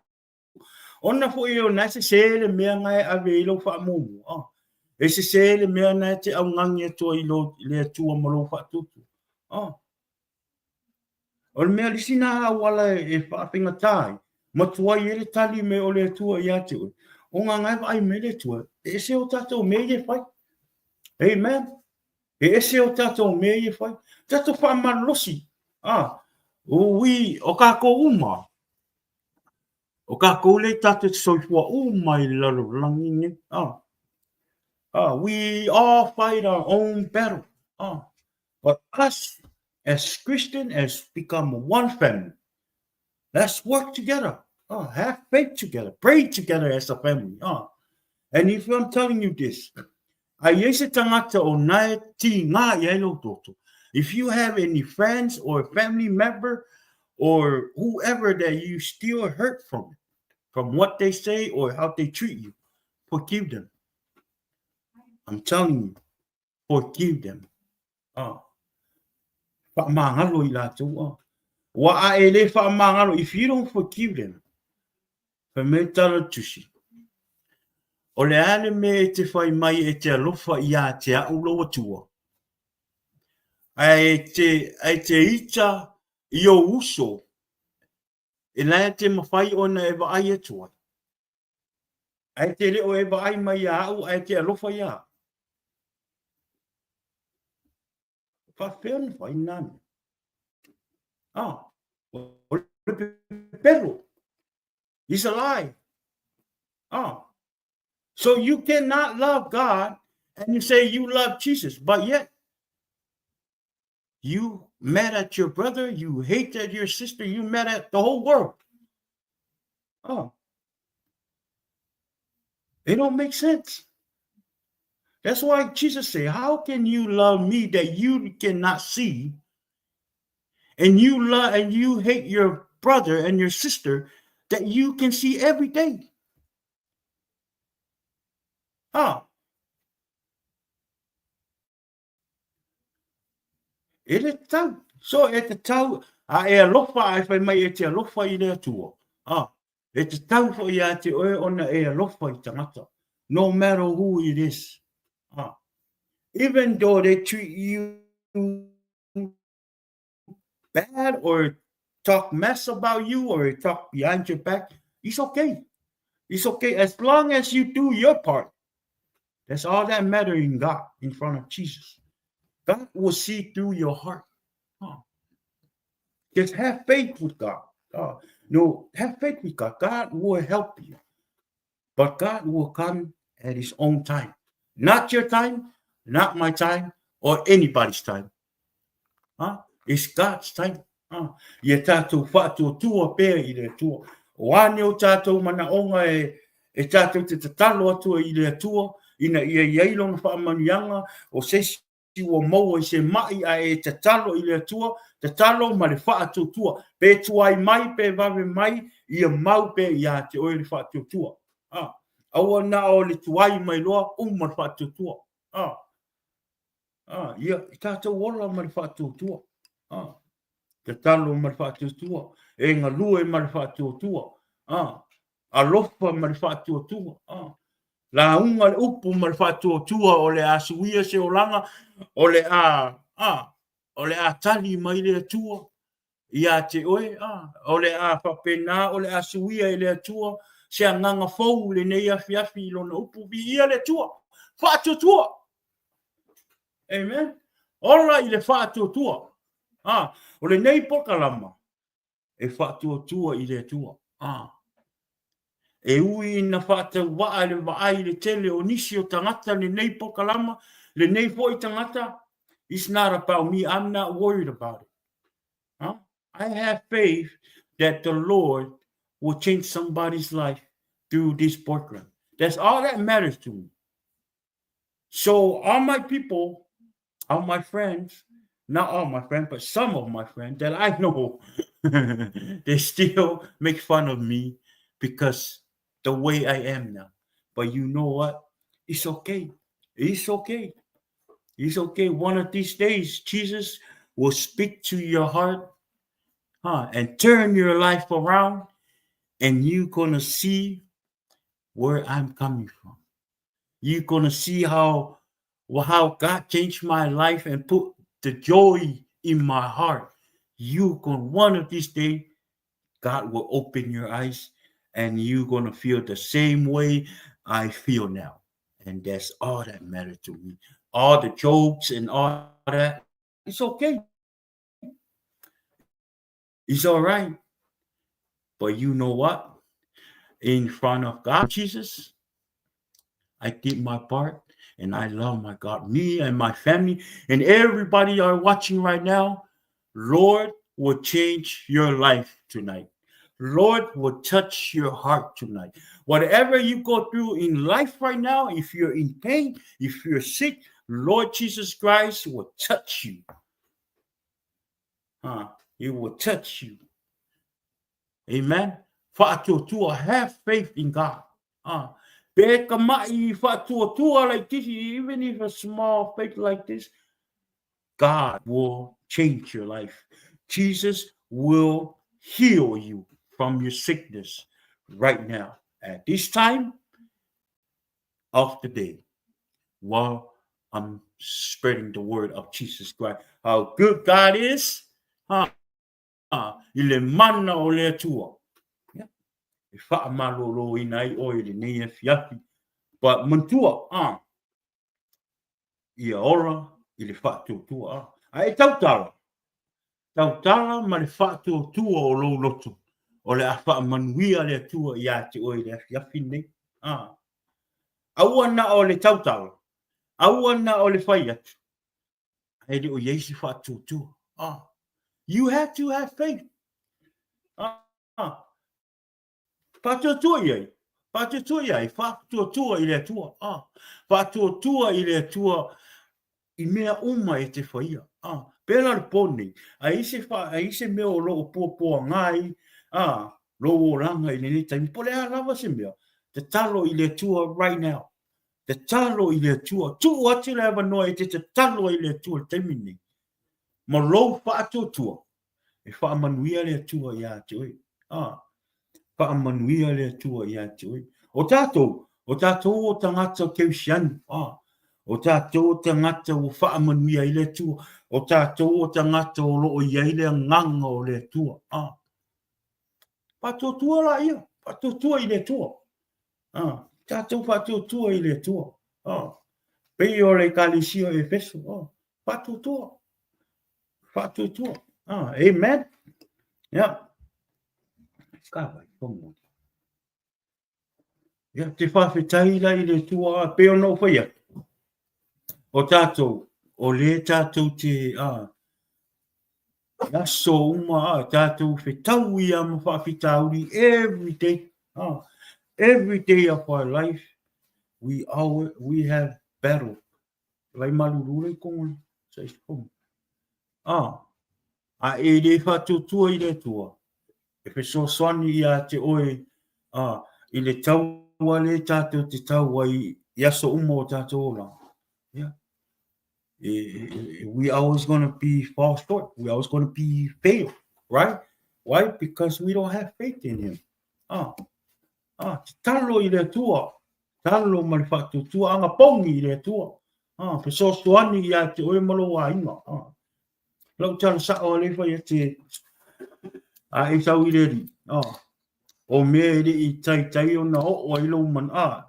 ona foi o nā sesē le mea ngā e ave i lou whaamuamua, a. E sesē le mea nā e te aungangi atua i lo, le Atua ma lou whaatuatua, a. O le mea lisi nā auala e whaafaigata ai, matua ai e le tali me o le Atua ia te oe. O ngā ngai vaai me le Atua, e ese o tātou mea i e whai. Amen. E ese o tātou mea i e whai. Tātou whaamalolosi. Ah, ui, o kākou uma. O kākou le tātou te soifua uma i lalorolangi nei. Ah. Ah, we all fight our own battle. Ah. But us, as Christian, as become one family, let's work together. Oh, have faith together. Pray together as a family. Oh. And if I'm telling you this, a i ai se tangata o nae ti ngā i ai lou toto. If you have any friends or family member or whoever that you still hurt from, from what they say or how they treat you, forgive them. I'm telling you, forgive them. Ah. Whaamāngalo i lātou. Ah. Wa a e le whaamāngalo, if you don't forgive them, whai mai tala tusi. O le a le mea e te whai mai e te alofa i a te au lou Atua. Ae e te, ae te ita i ou uso, e lae te mawhai ona e vaai atu ai. Ae te leo e vaai mai ia au, ae te alofa ia au. Whawhea na whai nā mea. Ah, o le pepelo. It's a lie. Ah. So you cannot love God and you say you love Jesus, but yet you mad at your brother, you hate at your sister, you mad at the whole world. Oh. It don't make sense. That's why Jesus said, how can you love me that you cannot see? And you love and you hate your brother and your sister that you can see every day. Oh. E le tau. So e te tau, a e alofa a e whai mai e te alofa i le Atua. A, e te tau foi ia te oe ona e alofa i tangata. No matter who it is. A, even though they treat you bad or talk mess about you or talk behind your back, it's okay. It's okay as long as you do your part. That's all that matters in God, in front of Jesus. God will see through your heart. Oh. Just have faith with God. Oh. No, have faith with God. God will help you. But God will come at his own time. Not your time, not my time, or anybody's time. Huh? It's God's time. Huh? Ia tātou whaatuatua pea i le Atua. O ane o tātou manaonga e, e tātou te tatalo atua i le Atua, ina ia i ai lona whaamanuianga, o se isi ua maua i se mai a e tatalo i le Atua, tatalo ma le whaatuatua. Pe tuai mai, pe vave mai, ia mau pe ia te oe le whaatuatua. Ah, aua na o le tuai mai loa, uma le whaatuatua. Ah, Ah, ia, i tātou ola ma le whaatuatua. Ah, tatalo ma le whaatuatua. E ngalue ma le whaatuatua. Ah, alofa ma le whaatuatua. Ah, launga le upu ma le whaatuatua o le a suia se olanga, o le a, ah, o le a tali mai le Atua ia te oe, ah, o le a whapena, o le a suia e le Atua, se anganga fou le nei afiafi i lona upu, vi ia le Atua, whaatuatua. Amen. Ola i le whaatuatua. Ah, o le nei pokalama e whaatuatua i le Atua. Ah. E ui ina whaatauwaa le vaai le tele o nisi o tangata le nei pokalama, le nei foi tangata, it's not about me, I'm not worried about it. Huh? I have faith that the Lord will change somebody's life through this program. That's all that matters to me. So all my people, all my friends, Not all my friends, but some of my friends that I know, they still make fun of me because the way I am now. But you know what? It's okay. It's okay. It's okay. One of these days, Jesus will speak to your heart huh, and turn your life around, and you're going to see where I'm coming from. You're going to see how, how God changed my life and put the joy in my heart. You going one of these days, God will open your eyes and you're going to feel the same way I feel now. And that's all that matters to me. All the jokes and all that, it's okay. It's all right. But you know what? In front of God, Jesus, I did my part and I love my God. Me and my family and everybody are watching right now. Lord will change your life tonight. Lord will touch your heart tonight. Whatever you go through in life right now, if you're in pain, if you're sick, Lord Jesus Christ will touch you. Huh? He will touch you. Amen. Whaatuatua, have faith in God. Pe ka mai whaatuatua like this, even if a small faith like this, God will change your life. Jesus will heal you from your sickness right now at this time of the day while I'm spreading the word of Jesus Christ. How good God is, huh? I le mana o le Atua. Yeah. E whaamaloloina ai oe i lenei afiafi. But manatua, ah, ia ora i le whaatuatua. Ah. A e tautala. Tautala ma le whaatuatua o lou loto. O le a whaamanuia le Atua ia te oe i le afiafi nei. Ah. Aua na o le tautala. Aua na o le whai atu. E le o i ai se whaatuatua. Ah. You have to have faith. Ah. Ah. Whaatuatua i ai. Whaatuatua i ai. Whaatuatua i le Atua. Ah. Whaatuatua i le Atua i mea uma e te whaia. Ah. Pēlā le pō nei. A i se, wha, a i se mea o loo puapoa ngai, ah, lou olaga i lenei taimi, po o le a lava se mea, tatalo i le Atua right now. Tatalo i le Atua. Tuu atu le avanoa e te tatalo ai i le Atua i le taimi lenei. Ma lou faatuatua, e faamanuia le Atua iā te oe. Ah, faamanuia le Atua iā te oe. O tātou, o tātou o tagata Keusiani, ah, o tātou o tagata ua faamanuia i le Atua, o tātou o tagata o loo i ai le agaga o le Atua. Ah, faatuatua laia, faatuatua i le Atua. Ah, tātou faatuatua i le Atua. Ah, pei o le Ekalesia o Efeso. Ah, faatuatua. Faatuatua. Ah, amen. Yeah. Ka vai, pamoni. Ia, te whawhetai la i le Atua, ah, pei ona ou whai atu. O tātou, o le tātou te, ah, aso uma, ah, tātou whetau ia ma whaafitauri every day. Ah, every day of our life, we, always, we have battle. Vai malulu le kongo, sa i kongo. Ah, a e le whatutua i le Atua, e fesoasoani ia te oe, ah, i le taua le tātou te taua i, i aso uma o tātou ola. Yeah. E, e, we always going to be fall short. We always going to be fail, right? Why? Because we don't have faith in him. Ah, ah, te talo i le Atua, talo ma le whaatutua, anga pongi i le Atua. Ah, fesoasoani ia te oe ma lou aiga. Ah. Lau tala sao a le whai a te a e tau i le ri. Ah. O mea e le i taitai ona oo ai lou man a.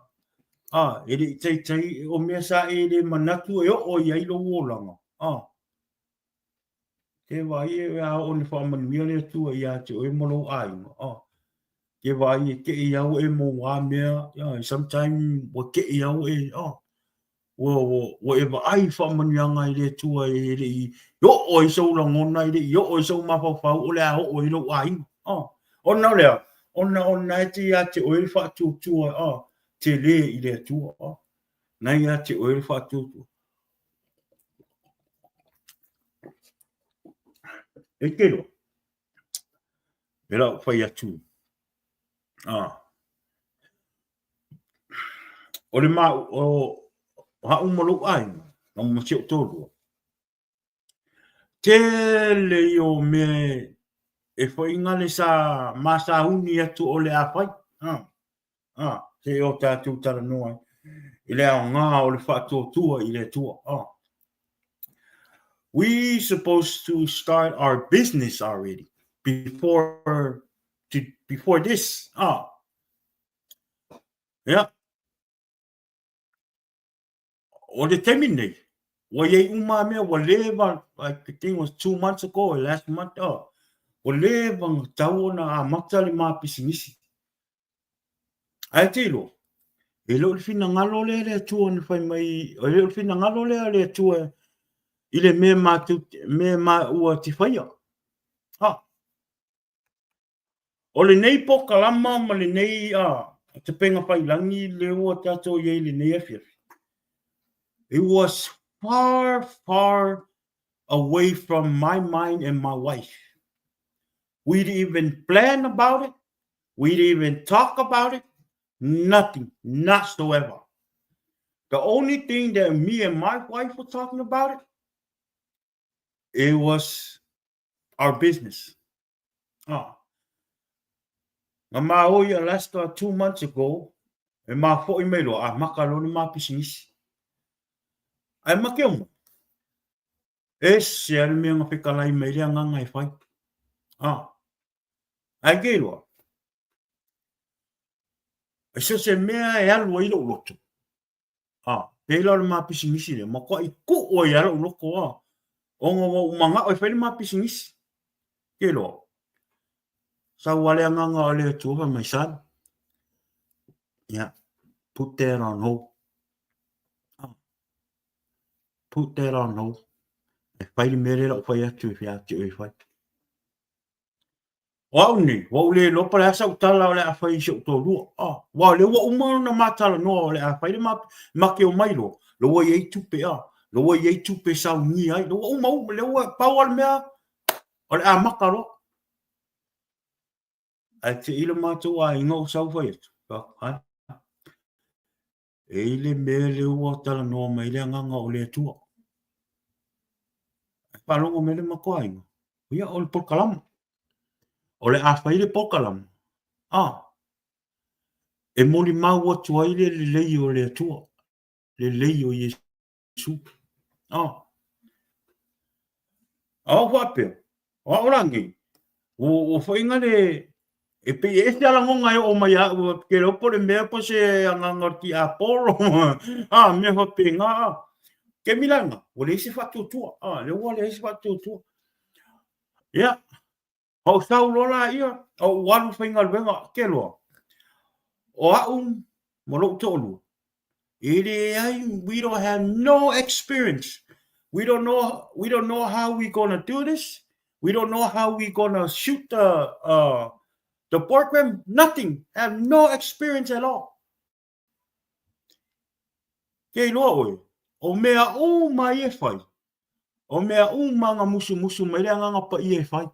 A, e le i taitai o mea sa e le manatu e oo i ai lou olaga. A. Te vaai e a oo ni whaamanuia le Atua ia te oe ma lou aiga. A. Te vaai e kei au e mō ngā mea, yeah, sometime ua kei au e, oh, ua, ua, ua e vaai i whaamanuiaga i le Atua e le i oo ai sou lagona, e le i oo ai sou mafaufau, o le a oo ai lou aiga. Oh, ona o lea, ona ona e te ia te oe le whaatuatua, oh, te le i le Atua. Oh, na ia te oe le whaatuatua. E te iloa, e lau fai atu, o le ma, o ha'u ma lou aiga, ma si ou toalua, tele ia o mea e faiga le sa ma sauni atu o le a fai. Se i o tatou talanoa ai i le aoga o le faatuatua i le Atua. We supposed to start our business already before this. Yeah. O le taimi nei, ua iai uma lava mea, ua leva, like the thing was 2 months ago or last month, oh, ua leva na tatau ona amata le ma pisinisi. Ae te iloa, e le o le finagalo lea le Atua na fai mai, e le o le finagalo lea le Atua i le mea matou, mea ma ua te faia. Ha. O lenei pokalama ma lenei tapenga failangi lea ua tatou i ai i lenei afiafi, it was far, far away from my mind and my wife. We didn't even plan about it. We didn't even talk about it. Nothing, not so ever. The only thing that me and my wife were talking about it, it was our business. Ah. Na ma o i Alaska 2 months ago, e ma fo'i mai loa, a maka loa le ma pisinisi. Ae make o mai. E se a le mea nga fekalai mai le agaga e fai. Ah. Ae ke iloa, e so se mea e alu ai lou loto. Ah, pēlā o le ma pisinisi lea, matuaʻi kuʻu ai lava loʻu loto, ah, ona ua ou manaʻo e fai le ma pisinisi. Ke iloa, sau lava le agaga o le Atua fai mai, son, yeah, put that on hold. Ah, put that on hold. E fai le mea lea la ou fai atu e ia te oe e fai. O au nei, ua ou le iloa po o le a sau tala o le a fai i si ou toalua. Ah, aua o lea ua uma ona ma talanoa o le a fai le ma, ma ke o mai loa, lea ua i ai tupe, ah, lea ua i ai tupe e saunia ai, lea ua uma uma, lea ua pau lava le mea o le amata loa. Ae te i le matou aiga o sau fai atu, ai, E i le mea lea ua talanoa mai le agaga o le Atua. E faalogo mai le matou aiga, ia o le polokalama. O le a fai le polokalama, a, e molimau atu ai le lelei o le Atua, lelei o Iesu. A, a o faapea, O au la nei, ua whainga le, e pei e ese a lagona e oo mai ia au, ke iloa po o le mea po o se agaga o le tiapolo, a, mea faapena, a. Kemi lana, ua leai se faatuatua, a, lea ua leai se faatuatua. Ia, ou sau loa laia, ou alu faigaluega, ke loa, o au ma lou toalua, E leai, we don't have no experience. We don't know how we gonna do this. We don't know how we gonna shoot the program. Nothing. Have no experience at all. Ke iloa oe, o mea uma ia e fai, o mea uma nga musumusu mai le agaga paia e fai.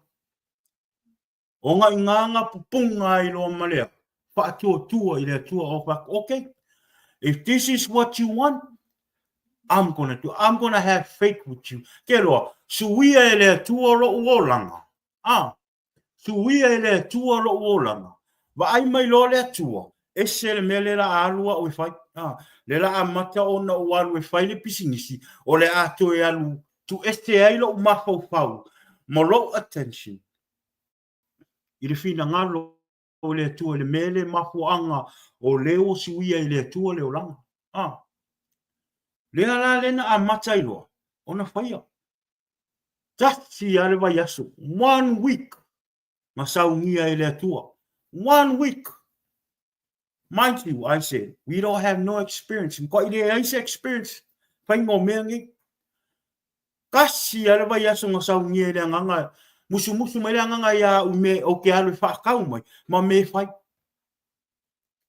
O nga inganga pupunga ai loa ma lea, faatuatua i le Atua o fai atu, okay, if this is what you want, I'm gonna do, I'm gonna have faith with you. Ke loa, suia e le Atua loʻu olaga. Ah, suia e le Atua loʻu olaga. Vaai mai loa le Atua, ese le mea lea la a alu au e fai. Ah, lea la amata ona ou alu e fai le pisinisi, o le a toe alu tuuese ai loʻu mafaufau ma loʻu attention i le finagalo o le Atua i le mea le mafuaaga o lea ua suia i le Atua le olaga. Ah. Lea la lea na amata ai loa ona faia. Tasi lava le vaiaso, one week, na saunia e le Atua. One week. Mind you, I said, we don't have no experience. Makuaʻi leai se experience faiga o mea nei. Tasi lava le vaiaso na saunia e le agaga, musumusu mai le agaga ia au i mea ou te alu e faatau mai ma mea e fai.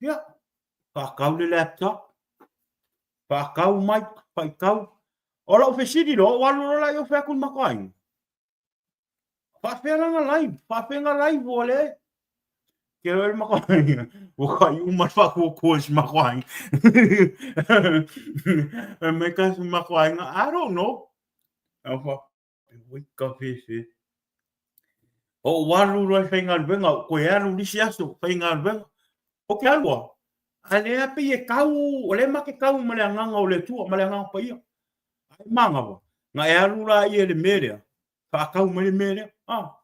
Ia, faatau le laptop, faatau mic, faitau. O lau fesili loa, ou alu loa la i ou fai atu i le matou aiga. Faafefea la na live? Faafefea na live ua le? Ke oe le makoaiga. Ua kai uma le whakuakua i si makoaiga. Me ka si makoaiga, I don't know. Au wha, ui ka whewhe. O walu loa i whaingaluega, o koe alu lisi aso, whaingaluega. O ke alua, a lea pei e kau, o le ma ke kau ma le anganga o le Atua, ma le Agaga Paia. Ai mangawa, nga e alu la ia le mea lea, whaakau mai le mea lea. Ah.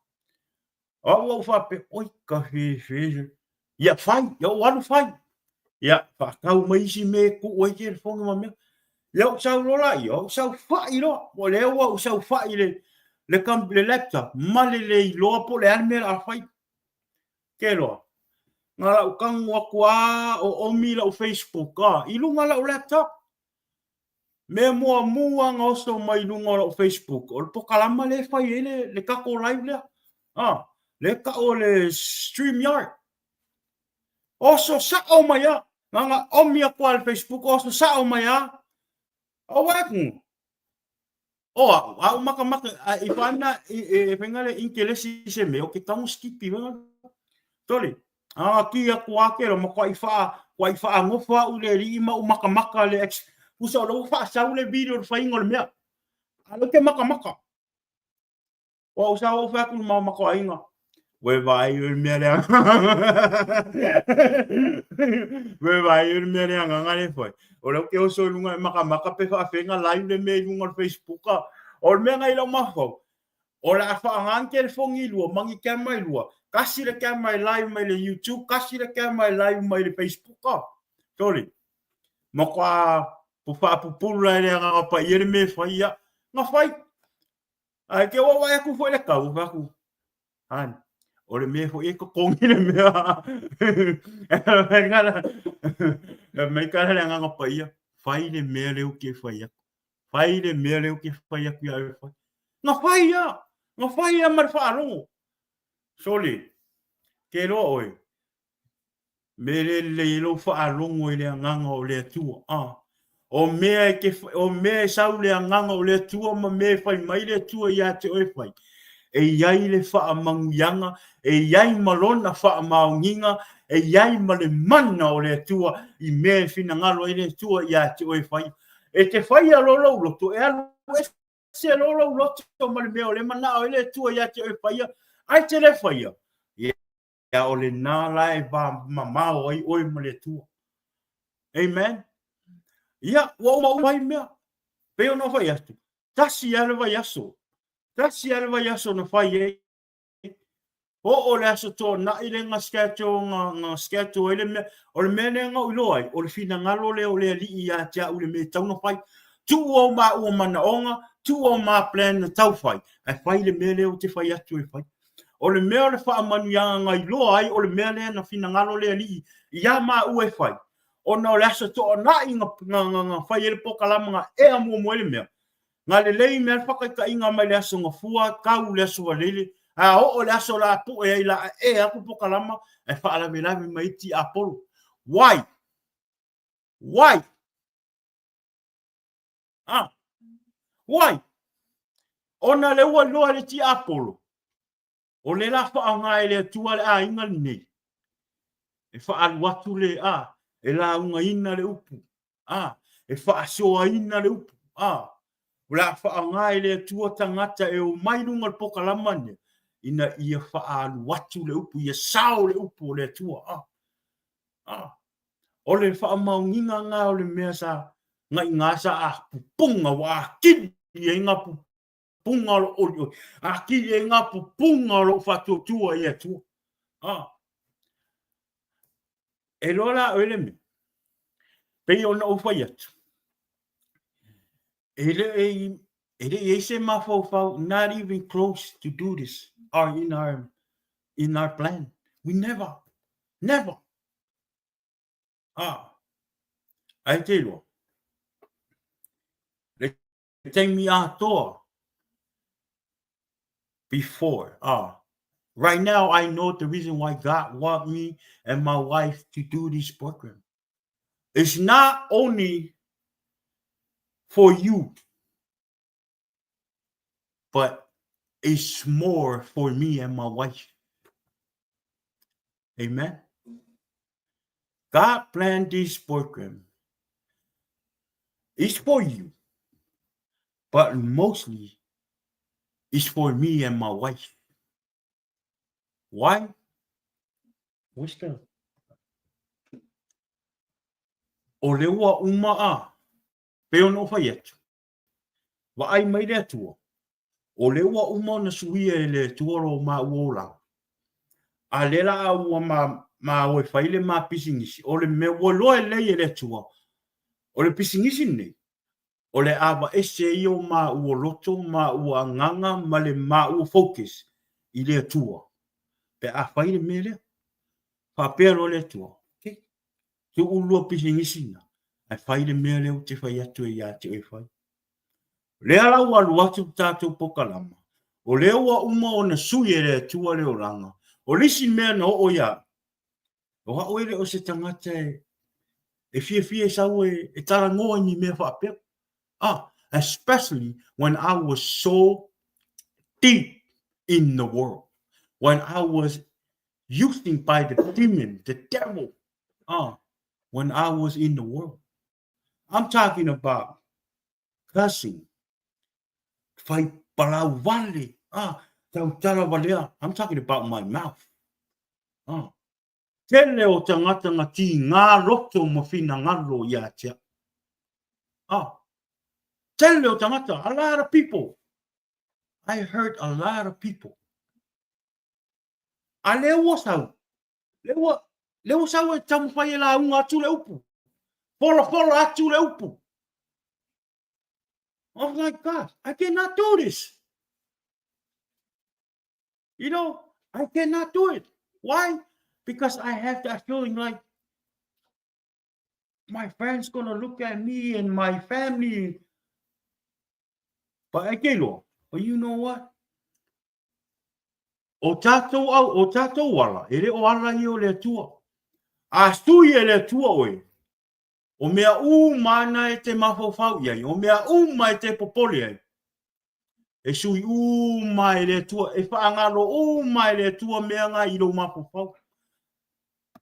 O au au faapea, oi ka whewhe. Ia whai, ia o alu whai. Ia, whaakau mai isi me ku oi ke telefoni ma mea. Ia ou sau loa la ia, ou sau whai loa. O lea ua ou sau whai le, le, le laptop, ma le le iloa po le a le mea la whai. Ke loa. Nga lau kagu aku a o omi lau Facebook a, i lunga lau laptop. Mea muamua nga oso mai lunga o lau Facebook, o le pokalama le fai ai le, le kako live lea. A, le ka'o le StreamYard. Oso sa'o mai a, nga nga omi aku a le Facebook, oso sa'o mai a. O wai ku. O a'u, a'u makamaka, a i whana, i, e whainga le inkelesi se mea, o ke tango skipi, whainga. Tole, a ki aku a ke ma kua i wha, kua i wha ngofa a'u le alii ma u makamaka le ex, pusa o le ua whaasau le video le whainga o le mea. A lo ke makamaka. Ua ou sau ou fai atu i le mau makuaiga, Ua e vaai oe i le mea lea. Ua e vaai oe i le mea lea agaga lea e fai. O lea ou te oso i luga e makamaka pe faafega live le mea i luga o le Facebook. O le mea na i lau mafaufau, o le a faaaoga ni telefoni i lua ma ni camera i lua. Tasi le camera e live mai le YouTube, tasi le camera e live mai le Facebook. Sorry. Matua faapupulu la e le agaga paia le mea e fai ia. Na fai. Ae ke ua vaai atu foi le kau, fai atu, Hon, o le mea foi e totogi le mea. Mai kala le agaga paia, fai le mea lea ou te fai atu. Fai le mea lea ou te fai atu ia oe fai. Na fai ia, na fai ia ma le faalogo. Sole, ke loa oe, Me le lelei ai lou faalogo i le agaga o le Atua. A. O mea e te, o mea e sau le agaga o le Atua ma mea e fai mai le Atua iā te oe fai. E i ai le faamanuiaga, e i ai ma lona faamaoniga, e i ai ma le mana o le Atua i mea e finagalo ai le Atua iā te oe fai. E te faia loa lou loto, e alu ese loa lou loto ma le mea o le manao ai le Atua iā te oe faia, ae te le faia. Ia o lena la e va mamao ai oe ma le Atua. Amen. Ia, ua uma uma ai mea. Pei ona fai atu, tasi lava le vaiaso. Tasi lava le vaiaso na fai ai. Oo le aso tuanai le na schedule, na, na schedule ai le mea. O le mea lea na ou iloa ai, o le finagalo lea o le Alii ia te au le mea e tatau ona fai. Tuu au maua manaoga, tuu au ma plan na tau fai, ae fai le mea lea ou te fai atu e fai. O le mea o le faamanuiaga na iloa ai o le mea lea na finagalo le Alii iā māua e fai, ona o le aso toanai na, na, na, na fai ai le pokalama na ea muamua ai le mea. Na lelei mea le whakaitainga mai le aso Gafua, tau le aso Valeile, a oo le aso la pu'e ai la ea atu pokalama ae faalavelave mai ai tiapolo. Why? Why? Ah. Why? Ona le ua iloa e le tiapolo, o le la whaanga e le Atua le aiga lenei, e whaalu atu le a, e laugaina le upu, a, e whaasoaina le upu, a, o le a whaanga e le Atua tangata e o mai lunga le pokalama nei, ina ia whaalu atu le upu, ia sao le upu o le Atua, a, a. O le faamaoniga lena o le mea sa gaigā sa apupunga ua akili ai ngā pupunga o lou olioli, akili ai ngā pupunga o lou faatuatua i le Atua. A. E loa la oe le mea, pei ona ou fai atu, e le e le i ai se mafaufau, not even close to do this, or in our, in our plan. We never, never. Ah, ai te iloa. Le taimi atoa before. Ah, right now I know the reason why God want me and my wife to do this program. It's not only for you, but Is more for me and my wife. Amen. God planned this program. It's for you, but mostly it's for me and my wife. Why? What's the O le ua uma a, pe ona o whai atu. Vaai mai le Atua, o le ua uma ona suia e le Atua lo maua olaga. A le la a ua ma, ma o e fai le ma pisinisi, o le mea ua iloa e lelei e le Atua, o le pisinisi lenei, o le aveese ia o maua loto, maua agaga ma le maua focus i le Atua, pe a fai le mea lea. Faapea loa le Atua, okay, tuu lua pisinisi na, ae fai le mea lea ou te fai atu ai ia te oe e fai. O lea la ua alu atu le tatou pokalama, o lea ua uma ona sui e le Atua le olaga, o le isi mea na oo ia au, o au e le o se tagata e, e fiafia e sau e, e talanoa i ni mea faapea. Ah, especially when I was so deep in the world, when I was using by the demon, the devil, when I was in the world. I'm talking about cursing, fai palau vale, tautala walea. I'm talking about my mouth. Tele o tagata nga tīngā loto ma finagalo ia te au. Tele o tagata, a lot of people. I heard a lot of people. A lea ua sau, lea ua, lea ua sau e taumafai e lauga atu le upu. Folafola atu le upu. I was like, God, I cannot do this. You know, I cannot do it. Why? Because I have that feeling like my friends gonna look at me and my family. But I ke loa. But you know what? O tātou au, o tātou ala, e le o ala ia o le Atua. A sui e le Atua oe, o mea uma ana e te mafaufau i ai, o mea uma e te popole ai, e sui uma e le Atua, e whaangalo uma e le Atua mea ngā i lou mafaufau.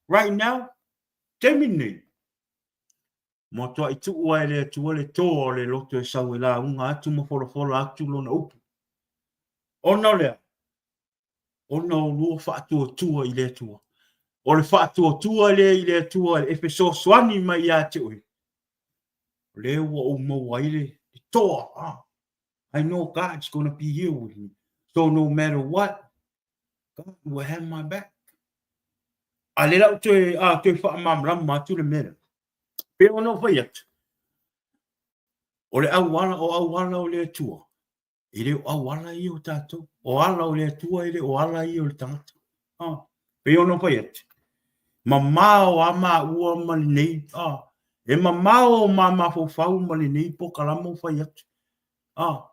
Right now, taimi nei, matuai tuua e le Atua le toa o le loto e sau e lauga atu ma folafola atu lona upu. Ona o lea, ona o lua faatuatua i le Atua. O le faatuatua lea i le Atua e fesoasoani mai ia te oe, o lea ua ou maua ai le toa. Ah, I know God's gonna be here with me. So no matter what, God will have my back. A le la ou toe, a, toe faamalamalama atu le mea lea. Pei ona ou fai atu, o le auala, o auala o le Atua, e le o auala ia o tatou. O ala o le Atua e le o ala ia o le tagata. Ah, pei ona ou fai atu, mamao a maua ma lenei, ah, e mamao o ma mafaufau ma lenei pokalama o fai atu. Ah,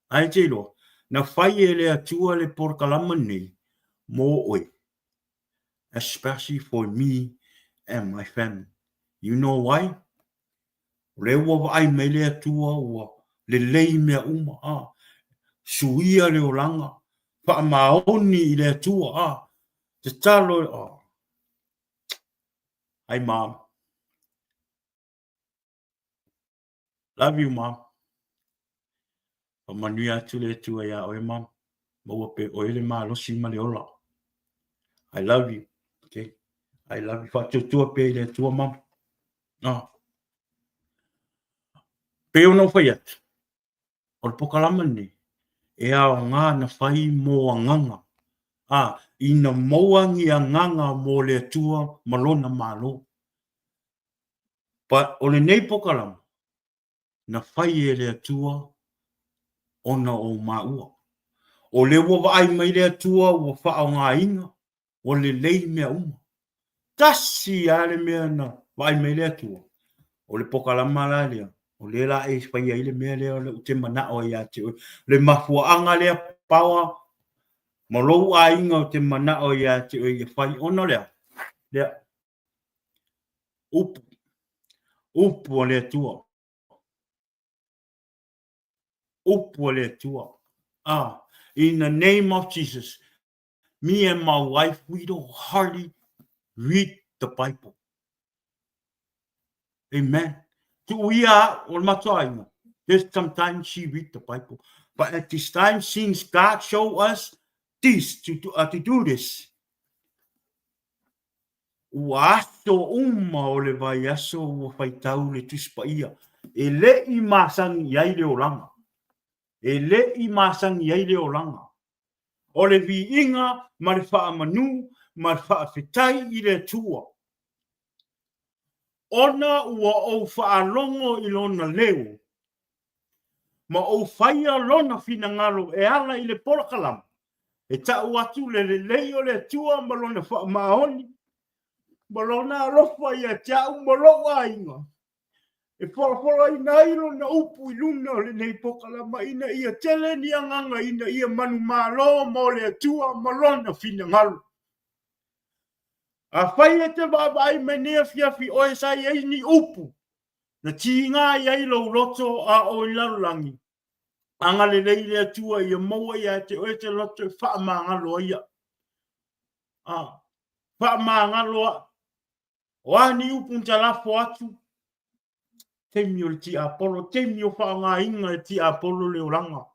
ae te iloa, na fai e le Atua le polokalama nei mo oe, especially for me and my family. You know why? O lea ua vaai mai le Atua ua lelei mea uma, a, suia le olaga, faamaoni i le Atua, a, tatalo, a. Hi, Mom. Love you, Mom. Faamanuia atu le Atua iā oe, Mom. Maua pea oe le malosi ma le ola. I love you. Okay. I love you. Faatuatua pea i le Atua, Mom. No. Pei ona ou fai atu, o le pokalama lenei, e aoga na fai mō agaga, ā, ina maua ni agaga mō le Atua ma Lona Malo. But o lenei pokalama, na fai e le Atua ona o māua. O lea ua vaai mai le Atua ua faaaogaina, ua lelei mea uma. Tasi lava le mea na vaai mai le Atua, o le pokalama la lea, o lea la e fai ai le mea lea ou te manao ai ia te oe. Le mafuaaga lea Power ma lou aiga ou te manao ai ia te oe ia fai ona o le a? Lea. Upu. Upu a le Atua. Upu a le Atua. Ah. In the name of Jesus, me and my wife, we don't hardly read the Bible. Amen. Tu'u ia a'u o le matou aiga. Just sometimes she read the Bible. But at this time, since God showed us this, to, to, uh, to do this, ua aso uma o le vaiaso ua faitau le Tusi Paia e le i masani i ai le olaga. E le i masani i ai le olaga. O le viiga ma le faamanu ma le faafetai i le Atua, ona ua ou faalogo i Lona leo, ma ou faia Lona finagalo e ala i le polokalama, e tau atu le lelei o le Atua ma Lona faamaoni, ma Lona alofa ia te au ma lou aiga, e folafolaina ai Lona upu i luna o lenei polokalama ina ia tele ni agaga ina ia manumalo mo le Atua ma Lona finagalo. Afai e te vaavaai mai nei afiafi oe sa i ai ni upu na tiga i ai lou loto a o i lalolagi, agalelei le Atua ia maua ia te oe te loto e faamagalo ai a'u. A, faamagalo a'u. O a ni upu na talafo atu, taimi o le tiapolo, taimi o faaaogaina e tiapolo le olaga.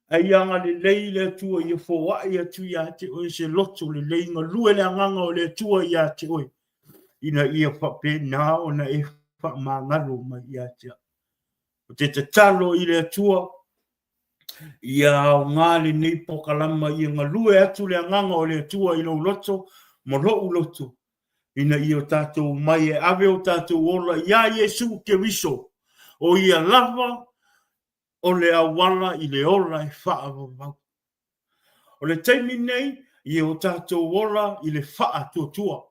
A ia agalelei le Atua ia foai atu ia te oe se loto lelei, galue le agaga o le Atua ia te oe, ina ia faapena ona e faamagalo mai ia te au. Ou te tatalo i le Atua, ia aoga lenei polokalama ia galue atu le agaga o le Atua i lou loto ma lou loto, ina ia o tatou mai e ave o tatou ola iā Iesu Keriso, o ia lava o le auala i le ola e faavavau. O le taimi nei, ia o tatou ola i le faatuatua.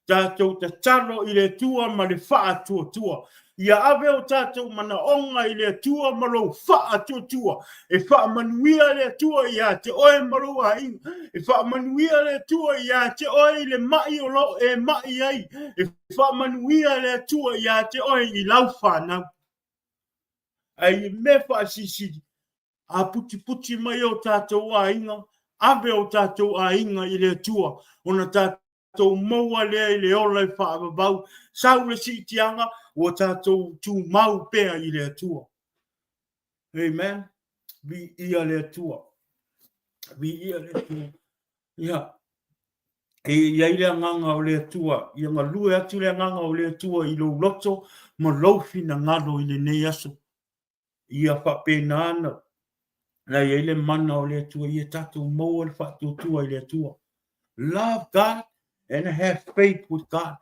Tatou tatalo i le Atua ma le faatuatua. Ia ave o tatou manaoga i le Atua ma lou faatuatua. E faamanuia le Atua ia te oe ma lou aiga. E faamanuia le Atua ia te oe i le mai o lo o e mai ai. E faamanuia le Atua ia te oe i lau fanau. Ae i mea faasilisili, a putiputi mai o tatou aiga, ave o tatou aiga i le Atua, ona tatou maua lea i le ola e faavavau, sau le siitiaga, ua tatou tumau pea i le Atua. Amen. Viia le Atua. Viia le Atua. Ia, e i ai le agaga o le Atua, ia galue atu le agaga o le Atua i lou loto ma lou finagalo i lenei aso. Ia faapena ona na i ai le mana o le Atua, ia tatou maua le faatuatua i le Atua. Love God and have faith with God.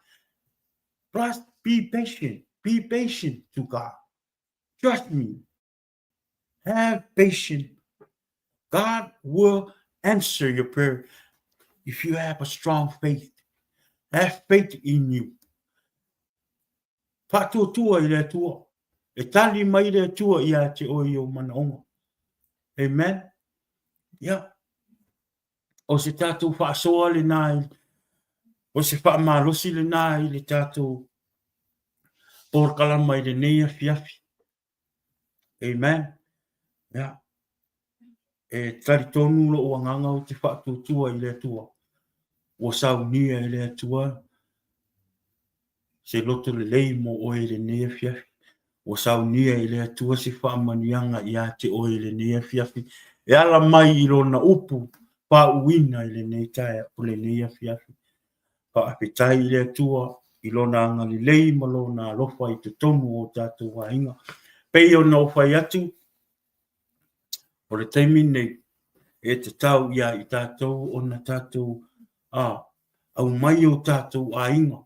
Plus, be patient. Be patient to God. Trust me. Have patience. God will answer your prayer if you have a strong faith. Have faith in you. Faatuatua i le Atua. E tali mai le Atua ia te oe i ou manaoga. Amen. Yeah. O se tatou faasoa lenā, o se faamalosi lenā i le tatou polokalama i lenei afiafi. Amen. Yeah. E talitonu lou agaga ou te faatuatua i le Atua. Ua saunia e le Atua se loto lelei mo oe i lenei afiafi. Ua saunia e le Atua se faamanuiaga ia te oe i lenei afiafi, e ala mai i Lona upu faauuina i lenei taeao, o lenei afiafi. Faafetai i le Atua i Lona agalelei ma Lona alofa i totonu o tatou aiga. Pei ona ou fai atu, o le taimi lenei, e tatau ia i tatou ona tatou a, aumai o tatou aiga,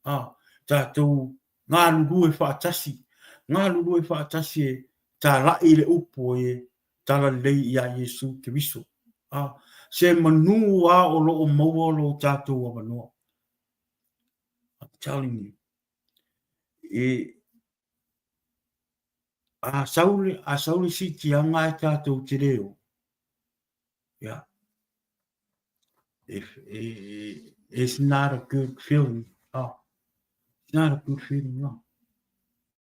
a, tatou galulue faatasi, galulue faatasi e talai le upu e talalelei iā Iesu Keriso. A, se manu a o lo o maua lo tatou avanoa. I'm telling you. E, a sau le, a sau le siitiaga e tatou te le o, yeah. If, it's not a good feeling. Oh, it's not a good feeling, no.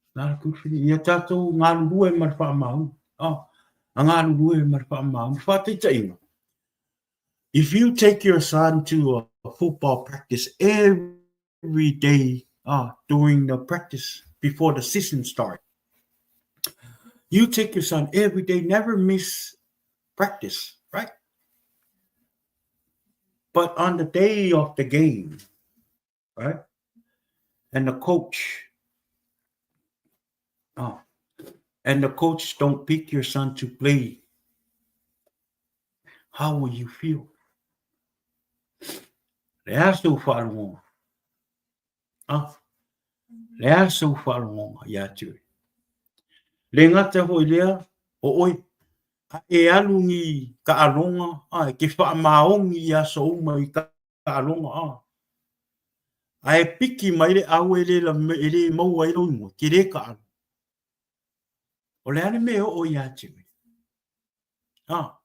It's not a good feeling. Ia tatou galulue ma le faamaoni. Oh, A galulue ma le faamamalu. Faataitaiga, if you take your son to a football practice every day during the practice before the season start, you take your son every day, never miss practice, right? But on the day of the game, right? And the coach, oh, and the coach don't pick your son to play, how will you feel? Le a sou faalogoga? Ah, le a sou faalogoga ia te oe? Le gata foi lea, o oe, a e alu ni taaloga, a e te faamaoni i aso uma i taaloga, a. A e piki mai le au e le, e le maua ai lou igoa, te le taalo. O le a le mea e oo ia te oe? A,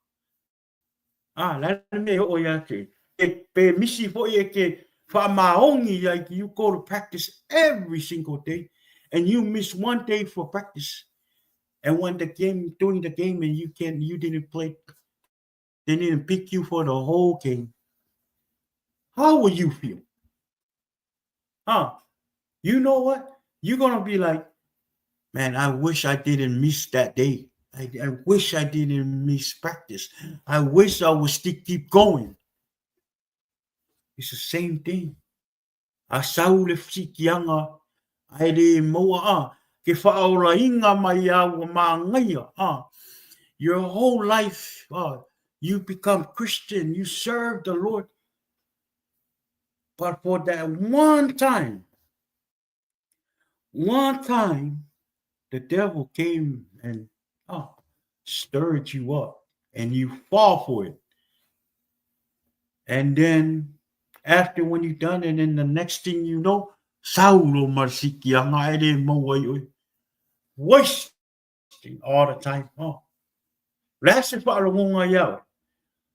a, le a le mea e oo ia te oe? E, pe misi foi e te faamaoni ia, you go to practice every single day and you miss one day for practice. And when the game, during the game and you can, you didn't play, they didn't pick you for the whole game. How will you feel? Huh? You know what? You're gonna be like, man, I wish I didn't miss that day. I wish I didn't miss practice. I wish I would still keep going. It's the same thing. A sau le sikianga, ae le maua a, ke whaolainga mai a ua māngaia a. Your whole life, you become Christian, you serve the Lord. But for that one time, one time, the devil came and stirred you up and you fall for it. And then after when you done it, and the next thing you know, sau lou ma le sikiaga e le maua ai oe. Wasting all the time. Oh. Le a se faalogoga iā oe?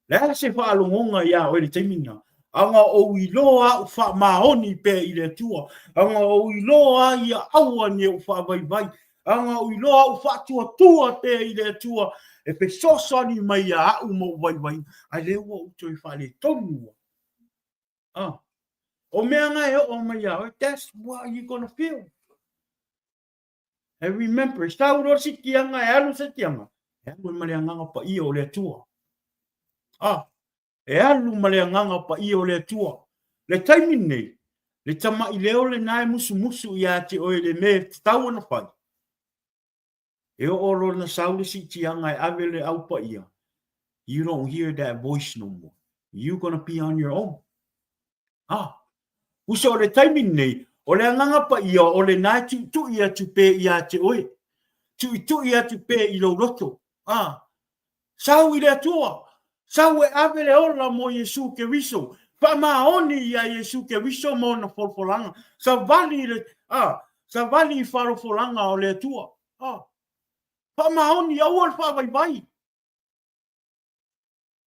Le a se faalogoga iā oe i le taimi lena? Aga ou iloa a'u faamaoni pea i le Atua. Aga ou iloa ai ia aua ne ou faavaivai. Aga ou iloa a'u faatuatua pea i le Atua e fesoasoani mai iā a'u ma ou vaivaiga. A lea ua ou toe faaletonu ua. Ah. O mea nga e oo mai iā oe, that's what you gonna feel. And remember, sau loa le sikiaga e alu se sikiaga, e alu ai ma le agaga paia o le Atua. Ah, e alu ma le agaga paia o le Atua. Le taimi lenei, le tamaʻi leo lena e musumusu iā te oe le mea e tatau ona fai. E oo loa na sau le siitiaga e ave le au paia, you don't hear that voice no more. You gonna be on your own. Ah, uso o le taimi lenei, o le agaga paia o lena e tuitui atu pea iā te oe. Tuitui atu pea i lou loto. Ah, sau i le Atua, sau e ave le ola mo Iesu Keriso, faamaoni iā Iesu Keriso ma ona folafolaga, savali i le, ah, savali i falofolaga o le Atua. Ah, faamaoni, aua le faavaivai.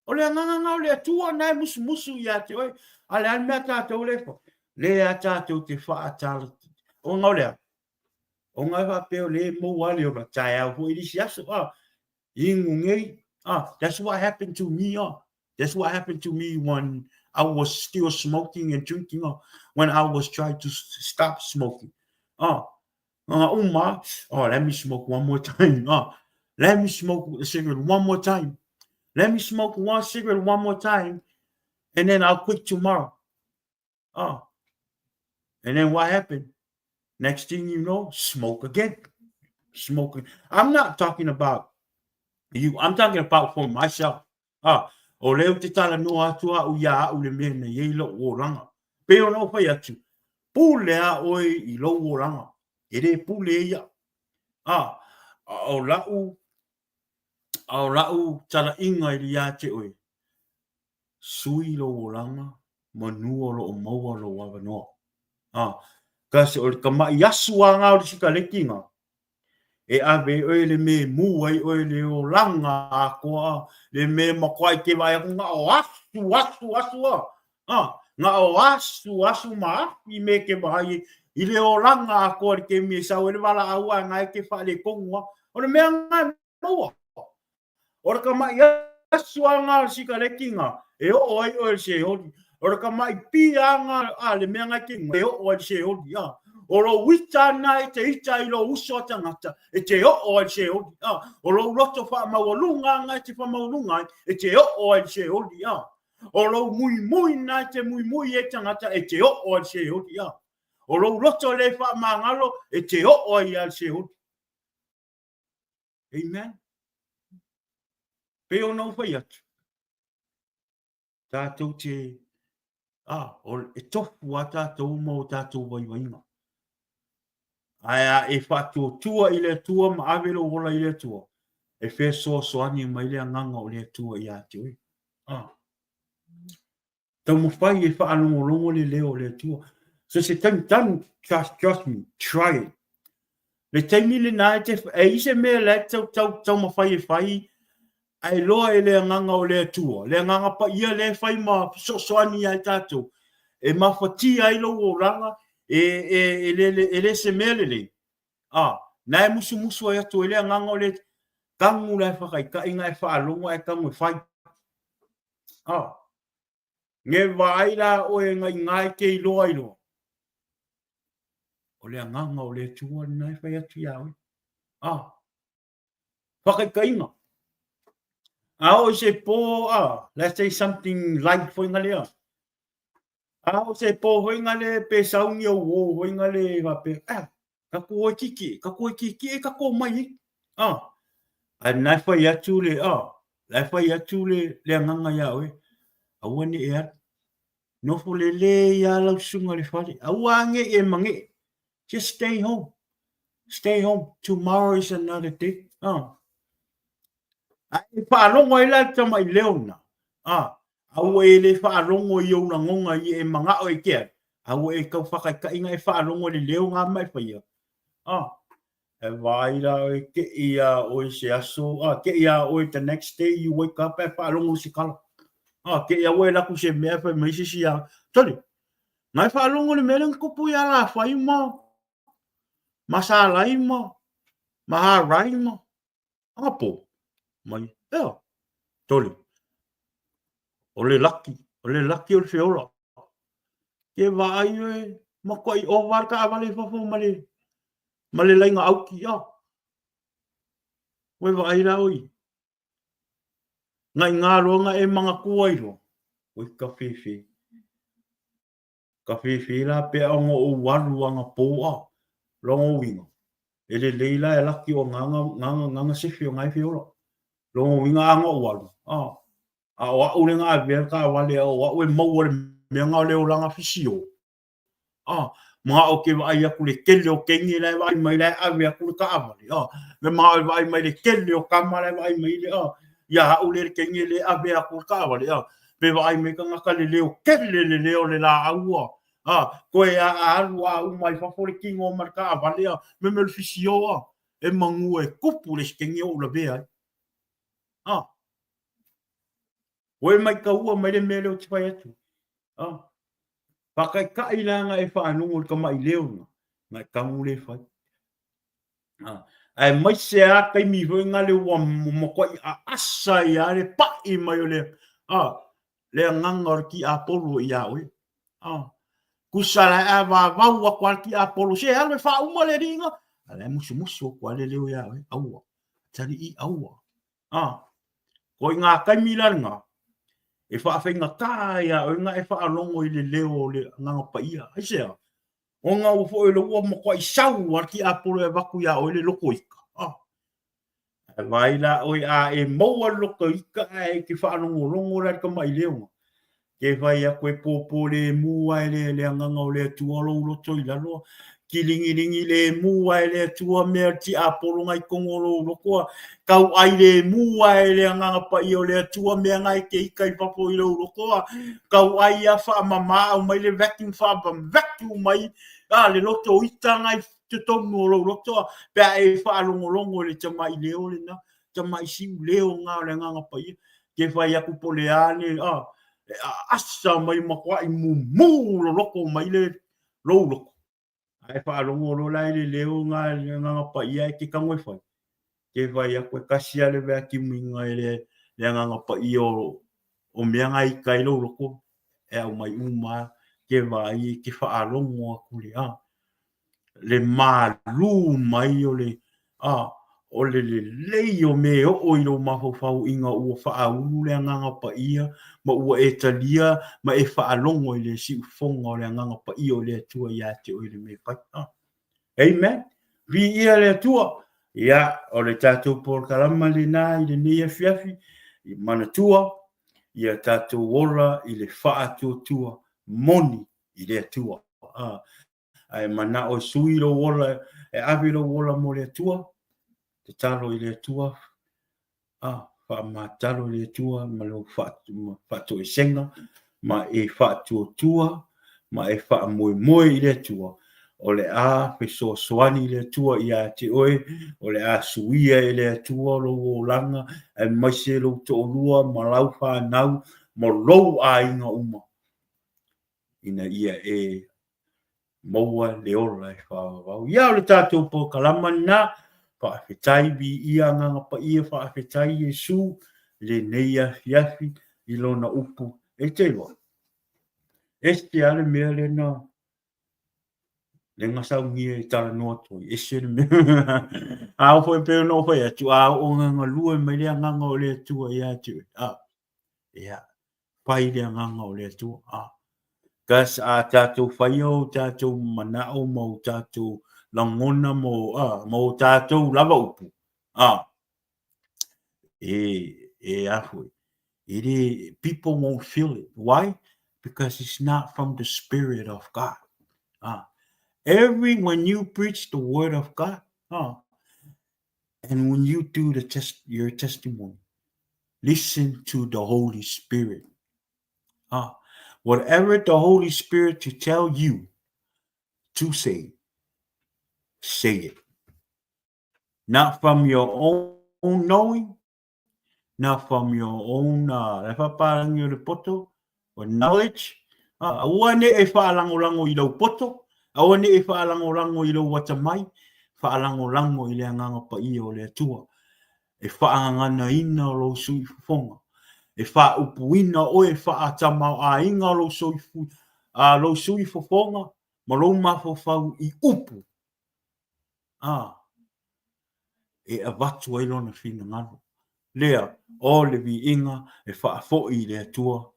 O le agaga na o le Atua na e musumusu ia te oe. A le a le mea tātou le fa? Le a tātou te whaatala. O ngā o lea. O ngā whapea o le mou ale o la taeao fo i lisi aso. Ah, ingu ngei. Ah, that's what happened to me. Ah. That's what happened to me when I was still smoking and drinking. Ah, when I was trying to stop smoking. Ah, uma, oh, let me smoke one more time. Ah, let me smoke a cigarette one more time. Let me smoke one cigarette one more time, and then I'll quit tomorrow. Oh. And then what happened? Next thing you know, smoke again. Smoking. I'm not talking about you. I'm talking about for myself. Ah, o lea ou te talanoa atu a'u iā a'u le mea na i ai lo'u olaga. Pei ona ou fai atu, pule a oe i lou olaga, e le pule ai a'u. Ah, o la'u, a o la'u tala'iga i iā te oe, sui lou olaga, manu o lo'o maua lou avanoa. Ah, kasi o le tama'i asu a nga o le sikaleki nga, E ave ai oe le mea e mū ai oe le olaga atoa, le mea e matua ai ke vaai atu na o asu, asu, asu a. A, na o asu, asu ma afi me ke vaai ai i le olaga atoa le kemi e sau ai le valaau a na e ke faaletonu a. O le mea na e maua. O le tamaʻi asu a nga o le sikaleki nga e oo ai oe i le Seoli. O le tamaʻi pia a nga a le mea nga e te e oo ai i le Seoli. A. O lou ita na e te ita ai i lou uso a tagata e te oo ai i le Seoli. A. O lou loto faamaualuga a nga e te faamaualuga ai e te oo ai i le Seoli. A. O lou muimui na e te muimui ai tagata e te oo ai i le Seoli. A. O lou loto le faamagalo e te oo ai ia le Seoli. Amen. Pei ona ou fai atu, tātou te, ah, o, e tofu a tātou ma o tātou vaivaiga. Ae a e whaatuatua i le Atua ma ave lou ola i le Atua, e fesoasoani mai le agaga o le Atua ia te oe. Ah. Taumafai e faalogologo le leo o le Atua. So se taimi tanu, trust, trust me, try it. Le taimi lena e te, e i se mea la e tau, tau, taumafai e fai, ae loa e le agaga o le Atua, le agaga paia lea e fai ma fesoasoani ia i tatou, e mafatia ai lou olaga, e, e, e, le, e le se mea lelei. A, na e musumusu ai atu ai le agaga o le tagu la e whakaitai nga e whaalogo e tagu e whai. A, nge vaai la oe nga i ngai ke iloa iloa. O le agaga o le Atua lena e fai atu iā oe. A, whakaikainga. A o i se pō, a, let's say something light foi nga lea. A o se pō foi nga le pe sauni au o foi nga le faapea, ah, ka ko e kiki, ka ko e kiki e ka ko mai e. Ah, ae na e fai atu le, ah, la e fai atu le, le agaga iā oe, aua ne e alu. Nofo lelei ia lau susuga i le fale, aua nge i e mangeʻe. Just stay home. Stay home. Tomorrow is another day. Ah. Ae e faalogo ai la le tamaʻi leo lena, a, aua e le faalogo i ou lagoga i e manao e te alu, aua e tau whakaitaʻiga e faalogo i le leo nga ma e faia. A, e vaai la oe keʻi iā oe se aso, a, keʻi iā oe the next day you wake up e faalogo i se kala. A, keʻi aua e laku se mea e fai mai se isi iā, sole, nga e faalogo i le mea lea na tupu iā Lafai ma, ma Salai ma, ma Harai ma, Apo mai, ea, tole. O le laki, o le laki o le feola. Ke vaai oe, matuai ova le taavale i fafo ma le, ma le laina auki, a. Ua e vaai la oi. Ngai ngā loa nga e manatua ai loa. Oi ka fefe. Ka whēwhē la pea ona ou alu ana pō a, longa uiga. E lelei la e laki o nganga, nganga, nganga sefe o ngai wheola. Longa uiga anga ou alu. A, a o a'u le nga avea le taavale a o a'u e maua le mea nga o le olaga fisio. A, mana'o ke vaai atu le tele o kenge la e vaai mai la e ave atu le taavale. A, me mana'o e vaai mai le tele o kama la e vaai mai le, a, ia a'u le kenge le ave atu le taavale. A, pe vaai mai tagata le leo tele le leo o le laau a, a, koe a a alu a uma i fafo le kino ma le taavale a, me me o le fisio a, e manu e kupu le isi kenge o ou lavea ai. A, koe maitaua mai le mea lea ou te fai atu. A, whakaikaʻi la nga e whaanongo i le tamaʻi leo nga, nga e tango le whai. Aemaise a taimi foi nga le ua matuai aasa ai a le paʻi mai o le a le agaga o le tiapolo iā oe. A tusa la e a vavau atu a le tiapolo se alu e faauma le alii a la e musumusu atu a le leo iā oe, aua, atalii aua. A ko i ngā taimi la lena e faafaigatā ai iā oe nga e faalogo i le leo o le agaga paia. Aisea? Ona ua foi le ua matuai sau a le tiapolo e avatu iā oe le loko ika. Ah. Ae vaai la oe a e maua le loko ika ae e te faalogologo la i le tamaʻileo. Ke fai atu e pōpō lēmū ae le, le agaga o le Atua o lou loto i lalo. Kilingilingi lēmū ae le Atua mea le tiapolo nga i tonu o lou loto. Tau ai lēmū ae le agaga paia o le Atua mea nga e te ika i fafo i lou loto. Tau ai ia faamama aumai le vacuum wha-vacuum mai a le loto ita nga i totonu o lou loto pe a e faalogologo i le tamaʻileo lena tamaʻi siuleo nga o le agaga paia ke fai atu po o le a le a e aasa mai matuaʻi mumū loloto mai le lou loto ae faalogo loa la i le leo nga le agaga paia e te tago e fai. Ke fai aku e kasi a le vacuuming e le le agaga paia o o mea nga ika i lou loko e aumai uma ke vaai e ke faalogo aku le a le malū mai o le a o le lelei o mea e oo i lou mafaufau ina ua faaulu le Agaga Paia ma ua e talia ma e faalogo i le siufofoga o le Agaga Paia o le Atua ia te oe i le mea e fai. A. Amen. Viia le Atua. Ia, o le tatou polokalama lena i lenei afiafi, i manatua, ia tatou ola i le faatuatua moni i le Atua. A, ae manao e sui lou ola, e ave lou ola mo le Atua, tatalo i le Atua, a, faamatalo i le Atua ma lou faatoesega, ma e faatuatua, ma e faamoemoe i le Atua, o le a fesoasoani le Atua ia te oe, o le a suia e le Atua lou olaga, aemaise lou toalua ma lau fanau ma lou aiga uma, ina ia e maua le ola e faavavau. Ia, o le tatou polokalama lena, faafetai viia Agaga Paia, faafetai Iesu i lenei afiafi i lona upu. E te iloa, ese lava le mea lea na lea na saunia e talanoa atu ai, ese le mea. A oo foi pei ona ou fai atu, a oo ina galue mai le Agaga o le Atua ia te oe, a, ia, fai le Agaga o le Atua. A, cause a tatou faia o tatou manao ma o tatou lagona ma o, a, ma o tatou lava upu, a, e, e a foi, e le, people won't feel it. Why? Because it's not from the Spirit of God. Ah, every, when you preach the word of God, ah, and when you do the test, your testimony, listen to the Holy Spirit. Ah, whatever the Holy Spirit to tell you to say, say it. Not from your own knowing, not from your own uh, e whaparangi o le poto, or knowledge. Uh, aua ne e whaalangolango i lau poto, aua ne e whaalangolango i lau atamai, whaalangolango i le anganga paia o le Atua. E whaanganganaina o lou suifofoga. E whaaupuina oe e whaatamaoaiga o lou soifu, uh, lou suifofoga ma lou mafaufau i upu a e avatu ai lona finagalo. Lea, o le viiga e faafoi i le Atua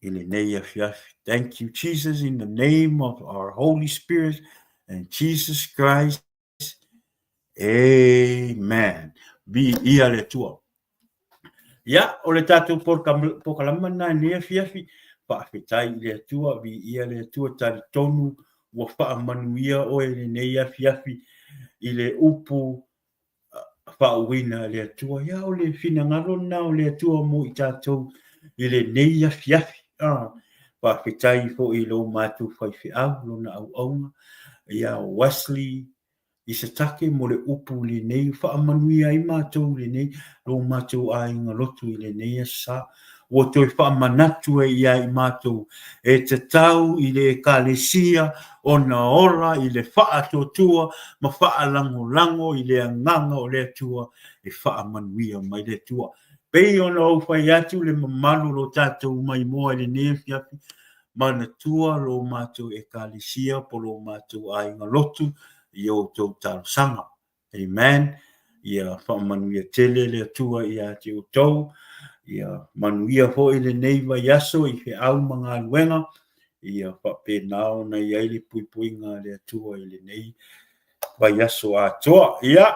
i lenei afiafi. Thank you, Jesus, in the name of our Holy Spirit and Jesus Christ. Amen. Viia le Atua. Ia, o le tatou polokalama lena i lenei afiafi, faafetai i le Atua, viia le Atua, talitonu ua faamanuia oe i lenei afiafi i le upu faauuina a le Atua. Ia, o le finagalo lena o le Atua mo i tatou i lenei afiafi. Ah, faafetai foi i lo matou faifeau, lona auauna, ia Wesley Isatake mo le upu i lenei, faamanuia ai matou i lenei, lo matou aiga lotu i lenei aso sa. Ua toe faamanatu ai ia i matou e tatau i le Ekalesia ona ola i le faatuatua ma faalagolago i le agaga o le Atua e faamanuia mai le Atua. Pei ona ou fai atu le mamalu o lo tatou maimoa i lenei afiafi, manatua lo matou Ekalesia po lo matou aiga lotu i o outou talosaga. Amen. Ia faamanuia tele le Atua ia te outou. Ia manuia foi lenei vaiaso i feau ma galuega. Ia faapena ona i ai le puipuiga a le Atua i lenei vaiaso atoa. Ia,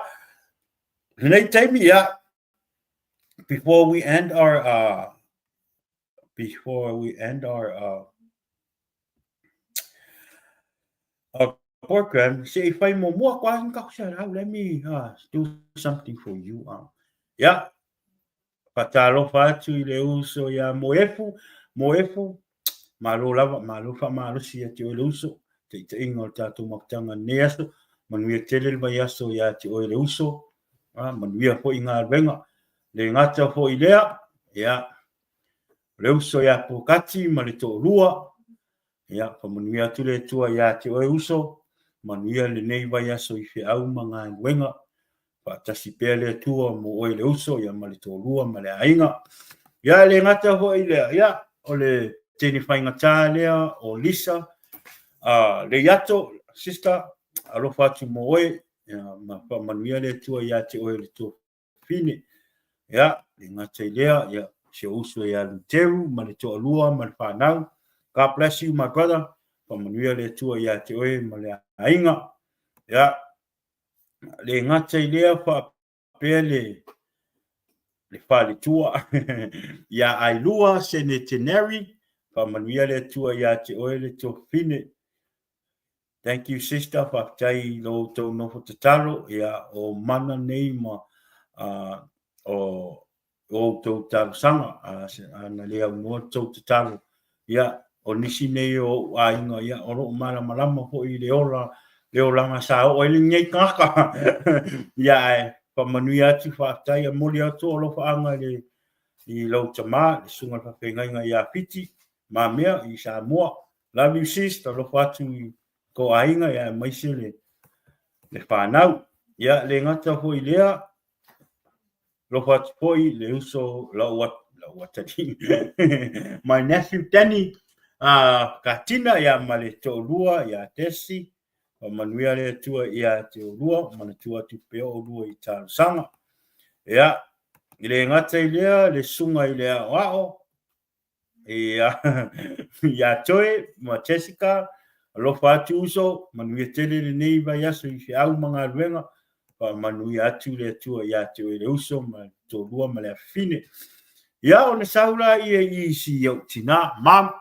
lenei taimi, ia, before we end our uh, before we end our uh, our program, se i fai muamua koa ka ku sa let me uh, do something for you. Um, yeah. Faatalofa atu i le uso ia Moefu, Moefu, malo lava, malo faamalosi ia te oe le uso, taitaiga o le tatou mafutaga lenei aso, manuia tele le vaiaso ia te oe le uso, ah, manuia foi galuega, le gata foi lea, ia, o le uso ia Pokati ma le toalua, ia, faamanuia atu le Atua ia te oe uso, manuia lenei vaiaso i feau ma galuega. Faatasi pea le Atua mo oe le uso, ia ma le toalua ma le aiga. Ia, e le gata foi lea, ia, o le teine faigata lea o Lisa, Leiato, sister, alofa atu mo oe, ia, ma faamanuia le Atua ia te oe le tuafafine. Ia, le gata i lea, ia, si ou uso ia Luteru ma le toalua ma le fanau. God bless you, my brother. Faamanuia le Atua ia te oe ma le aiga. Ia, le gata i lea faapea le le faletua ia Ailua Senetenary, faamanuia le Atua ia te oe le tuafafine. Thank you sister, faafetai i lo outou nofo tatalo, ia o mana nei ma o outou talosaga, ana le aunoa tou tatalo, ia, o nisi nei o ou aiga, ia, o lo o malamalama foi i le ola, le olaga sa oo ai lenei tagata. Ia, ae faamanuia atu, faafetai, e momoli atu ou alofaaga i le i lou tama, le susuga i le faafeagaiga ia Fiti Mamea i Samoa. Love you sis, alofa atu i tou aiga, ia, aemaise le le fanau. Ia, le gata foi i lea, Alofa atu foi le uso lau lau atalii my nephew Danny Katina ia ma le toalua ia Desi faamanuia le Atua ia te oulua manatua atu pea oulua i talosaga. Ia, e le gata i lea le susuga i le aoao Ia, ia Joy ma Jessica, alofa atu uso, manuia tele lenei vaiaso i feau ma galuega, faamanuia atu le Atua ia te oe le uso ma le toalua ma le afafine. Ia, ona sau laia i si ou tinā, Mom,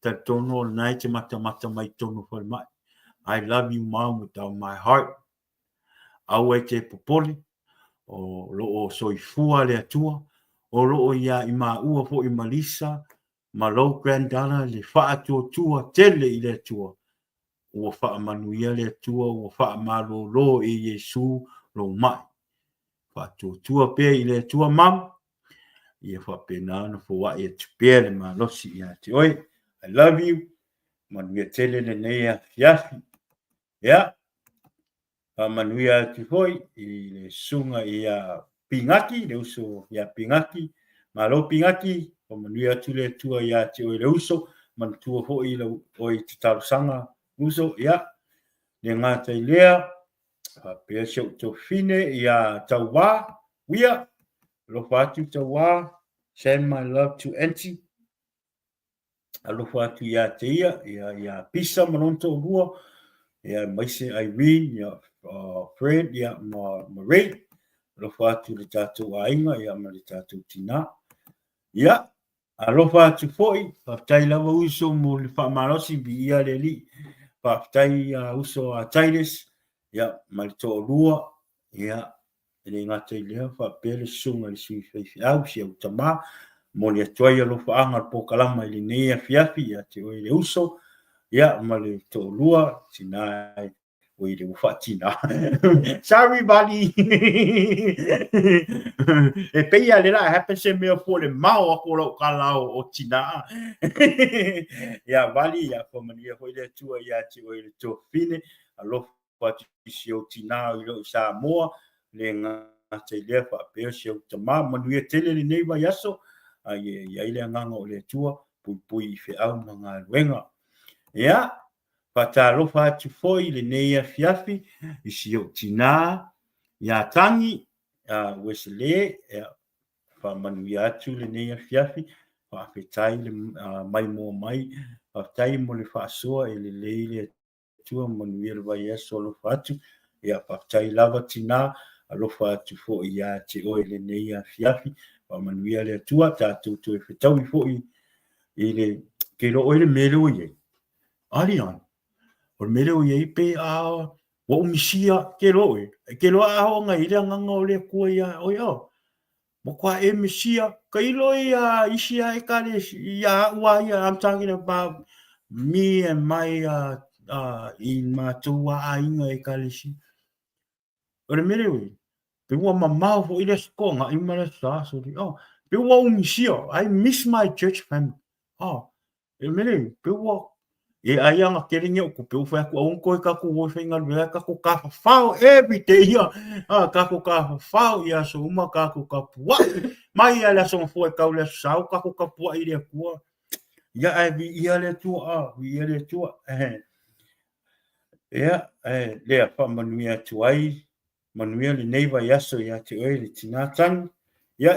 talitonu o lena e te matamata mai totonu o falemai. I love you mom with all my heart. Aua e te popole, o lo o soifua le Atua, o lo o ia i maua foi ma Lisa ma lou granddaughter le faatuatua tele i le Atua. Ua faamanuia le Atua, ua faamalolo e Iesu lou mai. Faatuatua pea i le Atua mum, ia faapena ona foai atu pea le malosi ia te oe. I love you. Manuia tele lenei afiafi. Ia, faamanuia atu foi i le susuga ia Pigaki, le uso ia Pigaki. Malo Pigaki, faamanuia atu le Atua ia te oe le uso, manatua foi lau oe i te talosaga uso, ia, le gata i lea, faapea si ou tuafafine ia Tauā, Wia, alofa atu Tauā, send my love to auntie, alofa atu ia te ia, ia, ia Pisa ma lona toalua, ia aemaise Irene, ia Fred, ia ma, ma Ray, alofa atu le tatou aiga, ia ma le tatou tinā. Ia, alofa atu foi, faafetai lava uso mo le faamalosi, viia le Alii, faafetai uh, uso a Titus, ia, ma le toalua, ia, E le gata i lea, faapea le susuga i le sui faifeau, si au tama, momoli atu ai alofaaga o le polokalama i lenei afiafi ia te oe le uso, ia ma le toalua, tina e oi le ua faatina. Sorry buddy. E pei a le la happen se mea fua le mao aku o lau tala o tina. Ia vali, ia faamanuia foi le Atua ia te oe le tuafafine, alofa atu i si ou tinā i lou Samoa, le gata i lea faapea si ou tamā. Manuia tele lenei vaiaso, a ia i ai le agaga o le Atua, puipui i feau ma galuega. Ia, faatalofa atu foi i lenei afiafi i si ou tinā ia Tangi, Wesley, ia, faamanuia atu lenei afiafi, faafetai le maimoa mai, faafetai mo le faasoa e lelei le Atua manuia le vaiaso alofa atu. Ia faafetai lava tinā, alofa atu foi ia te oe lenei afiafi. Faamanuia le Atua, tatou toe fetaui foi i le ke iloa oe le mea lea ua i ai. Alian, o le mea lea ua i ai pe a ua ou misia, ke iloa oe, ke iloa a oo ina i ai le agaga o le Atua ia oe, oh. Matua e misia, tailo ia isi a ekalesia, ia a'u a ia, I'm talking about me and my uh, uh, i matou a aiga ekalesia. O le mea lea ue, pe ua mamao foi le Aso Toonai ma le Aso Sa, sorry. Oh, pe ua ou misia, I miss my church family. Oh, e mea lea, pe ua... E ai anga kele ni o kupe u fai aku aun koe kaku oi fai ngalu kaku ka fafao every day ia. Ah, kaku ka fafao ia so uma kaku ka puai. Mai ia le aso fua kau le aso sau kaku ka puai le akua. Ia ai vi ia le tua ah, vi ia le tua. Eh. Ia, eh, lea whaamanuia atu ai, manuia lenei vaiaso ia te oe le tinā tani. Ia,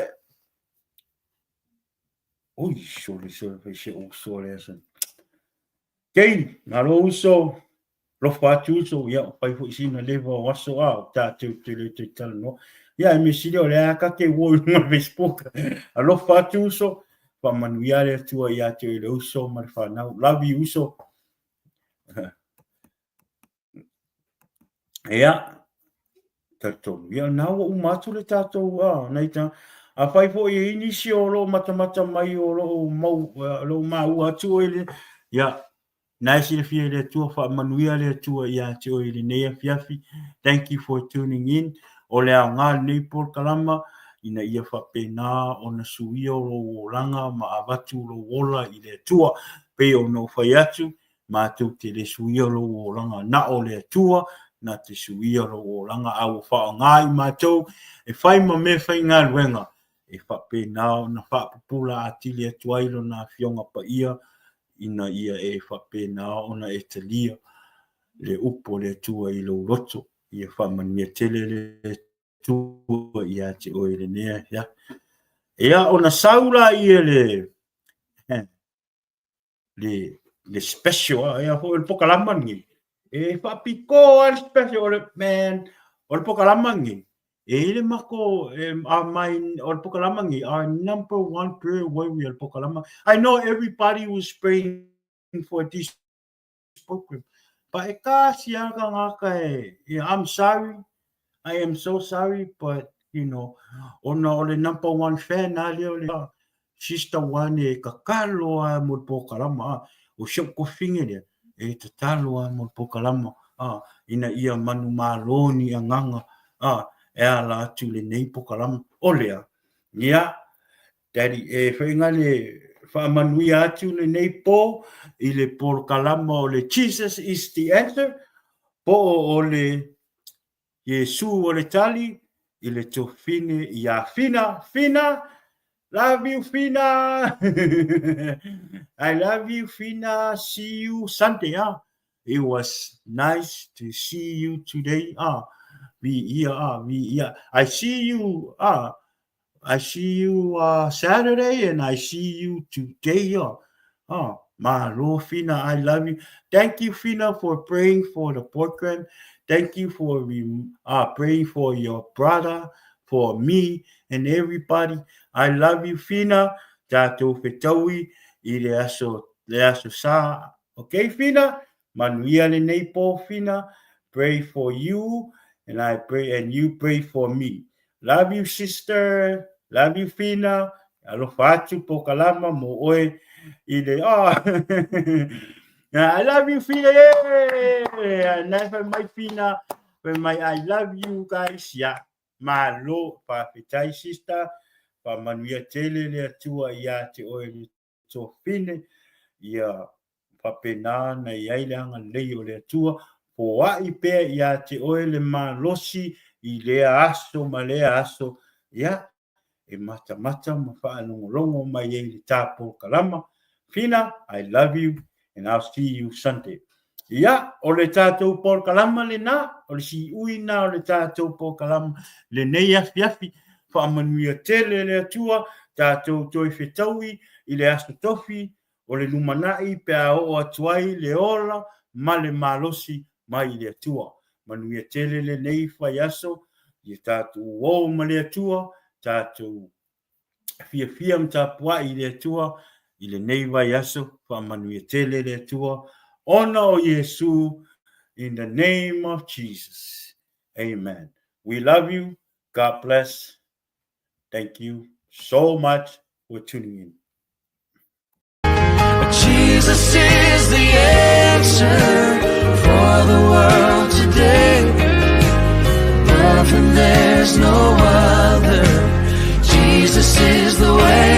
ui, sole, sole, fai se uso le aso. Kei, malo uso, lofa atu uso, ia, fai foi sina leva o aso a, o tātou te le te talanoa. Ia, e me sili o le a ka ke ua i lunga Facebook. Alofa atu uso, whaamanuia le Atua ia te oe le uso ma le whanau. Love you uso. Ia, talitonu. Ia, nā ua uma atu le tātou, a, nei tā, a whai foi e inisi o loo matamata mai o loo mau, loo māua atu oe le, ia, nā e silafia i le Atua, whaamanuia le Atua ia te oe i lenei afiafi. Thank you for tuning in. O le aoga lenei polokalama, ina ia faapena ona suia o lou olaga ma avatu lou ola i le Atua. Pei ona ou fai atu, matou te le suia lou olaga na o le Atua na te suia lou olaga, a ua faaaoga i matou e fai ma mea faigaluega e faapena ona faapupula atili atu ai Lona Afioga Paia ina ia e faapena ona e talia le upu a le Atua i lou loto. Ia faamanuia tele le Atua ia te oe i lenei afiafi. Ia, ona sau laia le le, le special, ah, ia foi o le pokalama lenei. E faapito lava le special, o le, man, o le pokalama lenei, e i le mako, e, a my, o le pokalama lenei, our number one prayer warrior le pokalama. I know everybody was praying for this program, but e kasi a ka ngaka e, yeah, I'm sorry, I am so sorry, but, you know, ona o le number one fan a lea o le sister one e tatalo a mo le polokalama, a, o si o'u kofine lea, e tatalo a mo le polokalama, a, ina ia manumalo ni agaga, a, e ala atu lenei polokalama, o lea, ia, Daddy, e whainga le whaamanuia atu lenei pō i le polokalama o le Jesus is the answer, po o le Iesu o le tali i le tofine iā Whina. Whina! Love you, Whina! I love you, Whina. See you Sunday, ah. It was nice to see you today, ah. Vi ia, ah, vi ia. I see you, ah. I see you Saturday and I see you today. Oh, malo, Fina, I love you. Thank you, Fina, for praying for the program. Thank you for praying for your brother, for me, and everybody. I love you, Fina. Tātou whetaui i le aso, le aso sā. Okay, Fina? Manuia lenei pō, Fina. Pray for you, and I pray, and you pray for me. Love you, sister. Love you, Fina. Alofa atu pokalama mo oe i le... Oh. I love you, Fina. Yeah. Nai fai mai, Fina. Fai mai, I love you guys. Yeah. Malo, whawhetai, sister. Whamanuia tele le Atua ia te oe le tofine. Ia faapena na i ai le agalelei o le Atua, foai pea ia te oe le malosi i lea aso ma lea aso, ia, e matamata ma faalogologo mai ai le tā polokalama. Whina, I love you and I'll see you Sunday. Ia, o le tātou polokalama lenā, o le siui nā o le tātou polokalama lenei afiafi, faamanuia tele le Atua, tātou toe fetaui i le aso tofi o le lumanai pe a oo atu ai le ola ma le malosi mai i le Atua. Manuia tele lenei vaiaso ia tatou o ma le Atua, tatou fiafia ma tapuai i le Atua i lenei vaiaso, faamanuia tele le Atua ona o Iesu, in the name of Jesus. Amen. We love you. God bless. Thank you so much for tuning in. Jesus is the answer for the world today. Above him there's no other. Jesus is the way.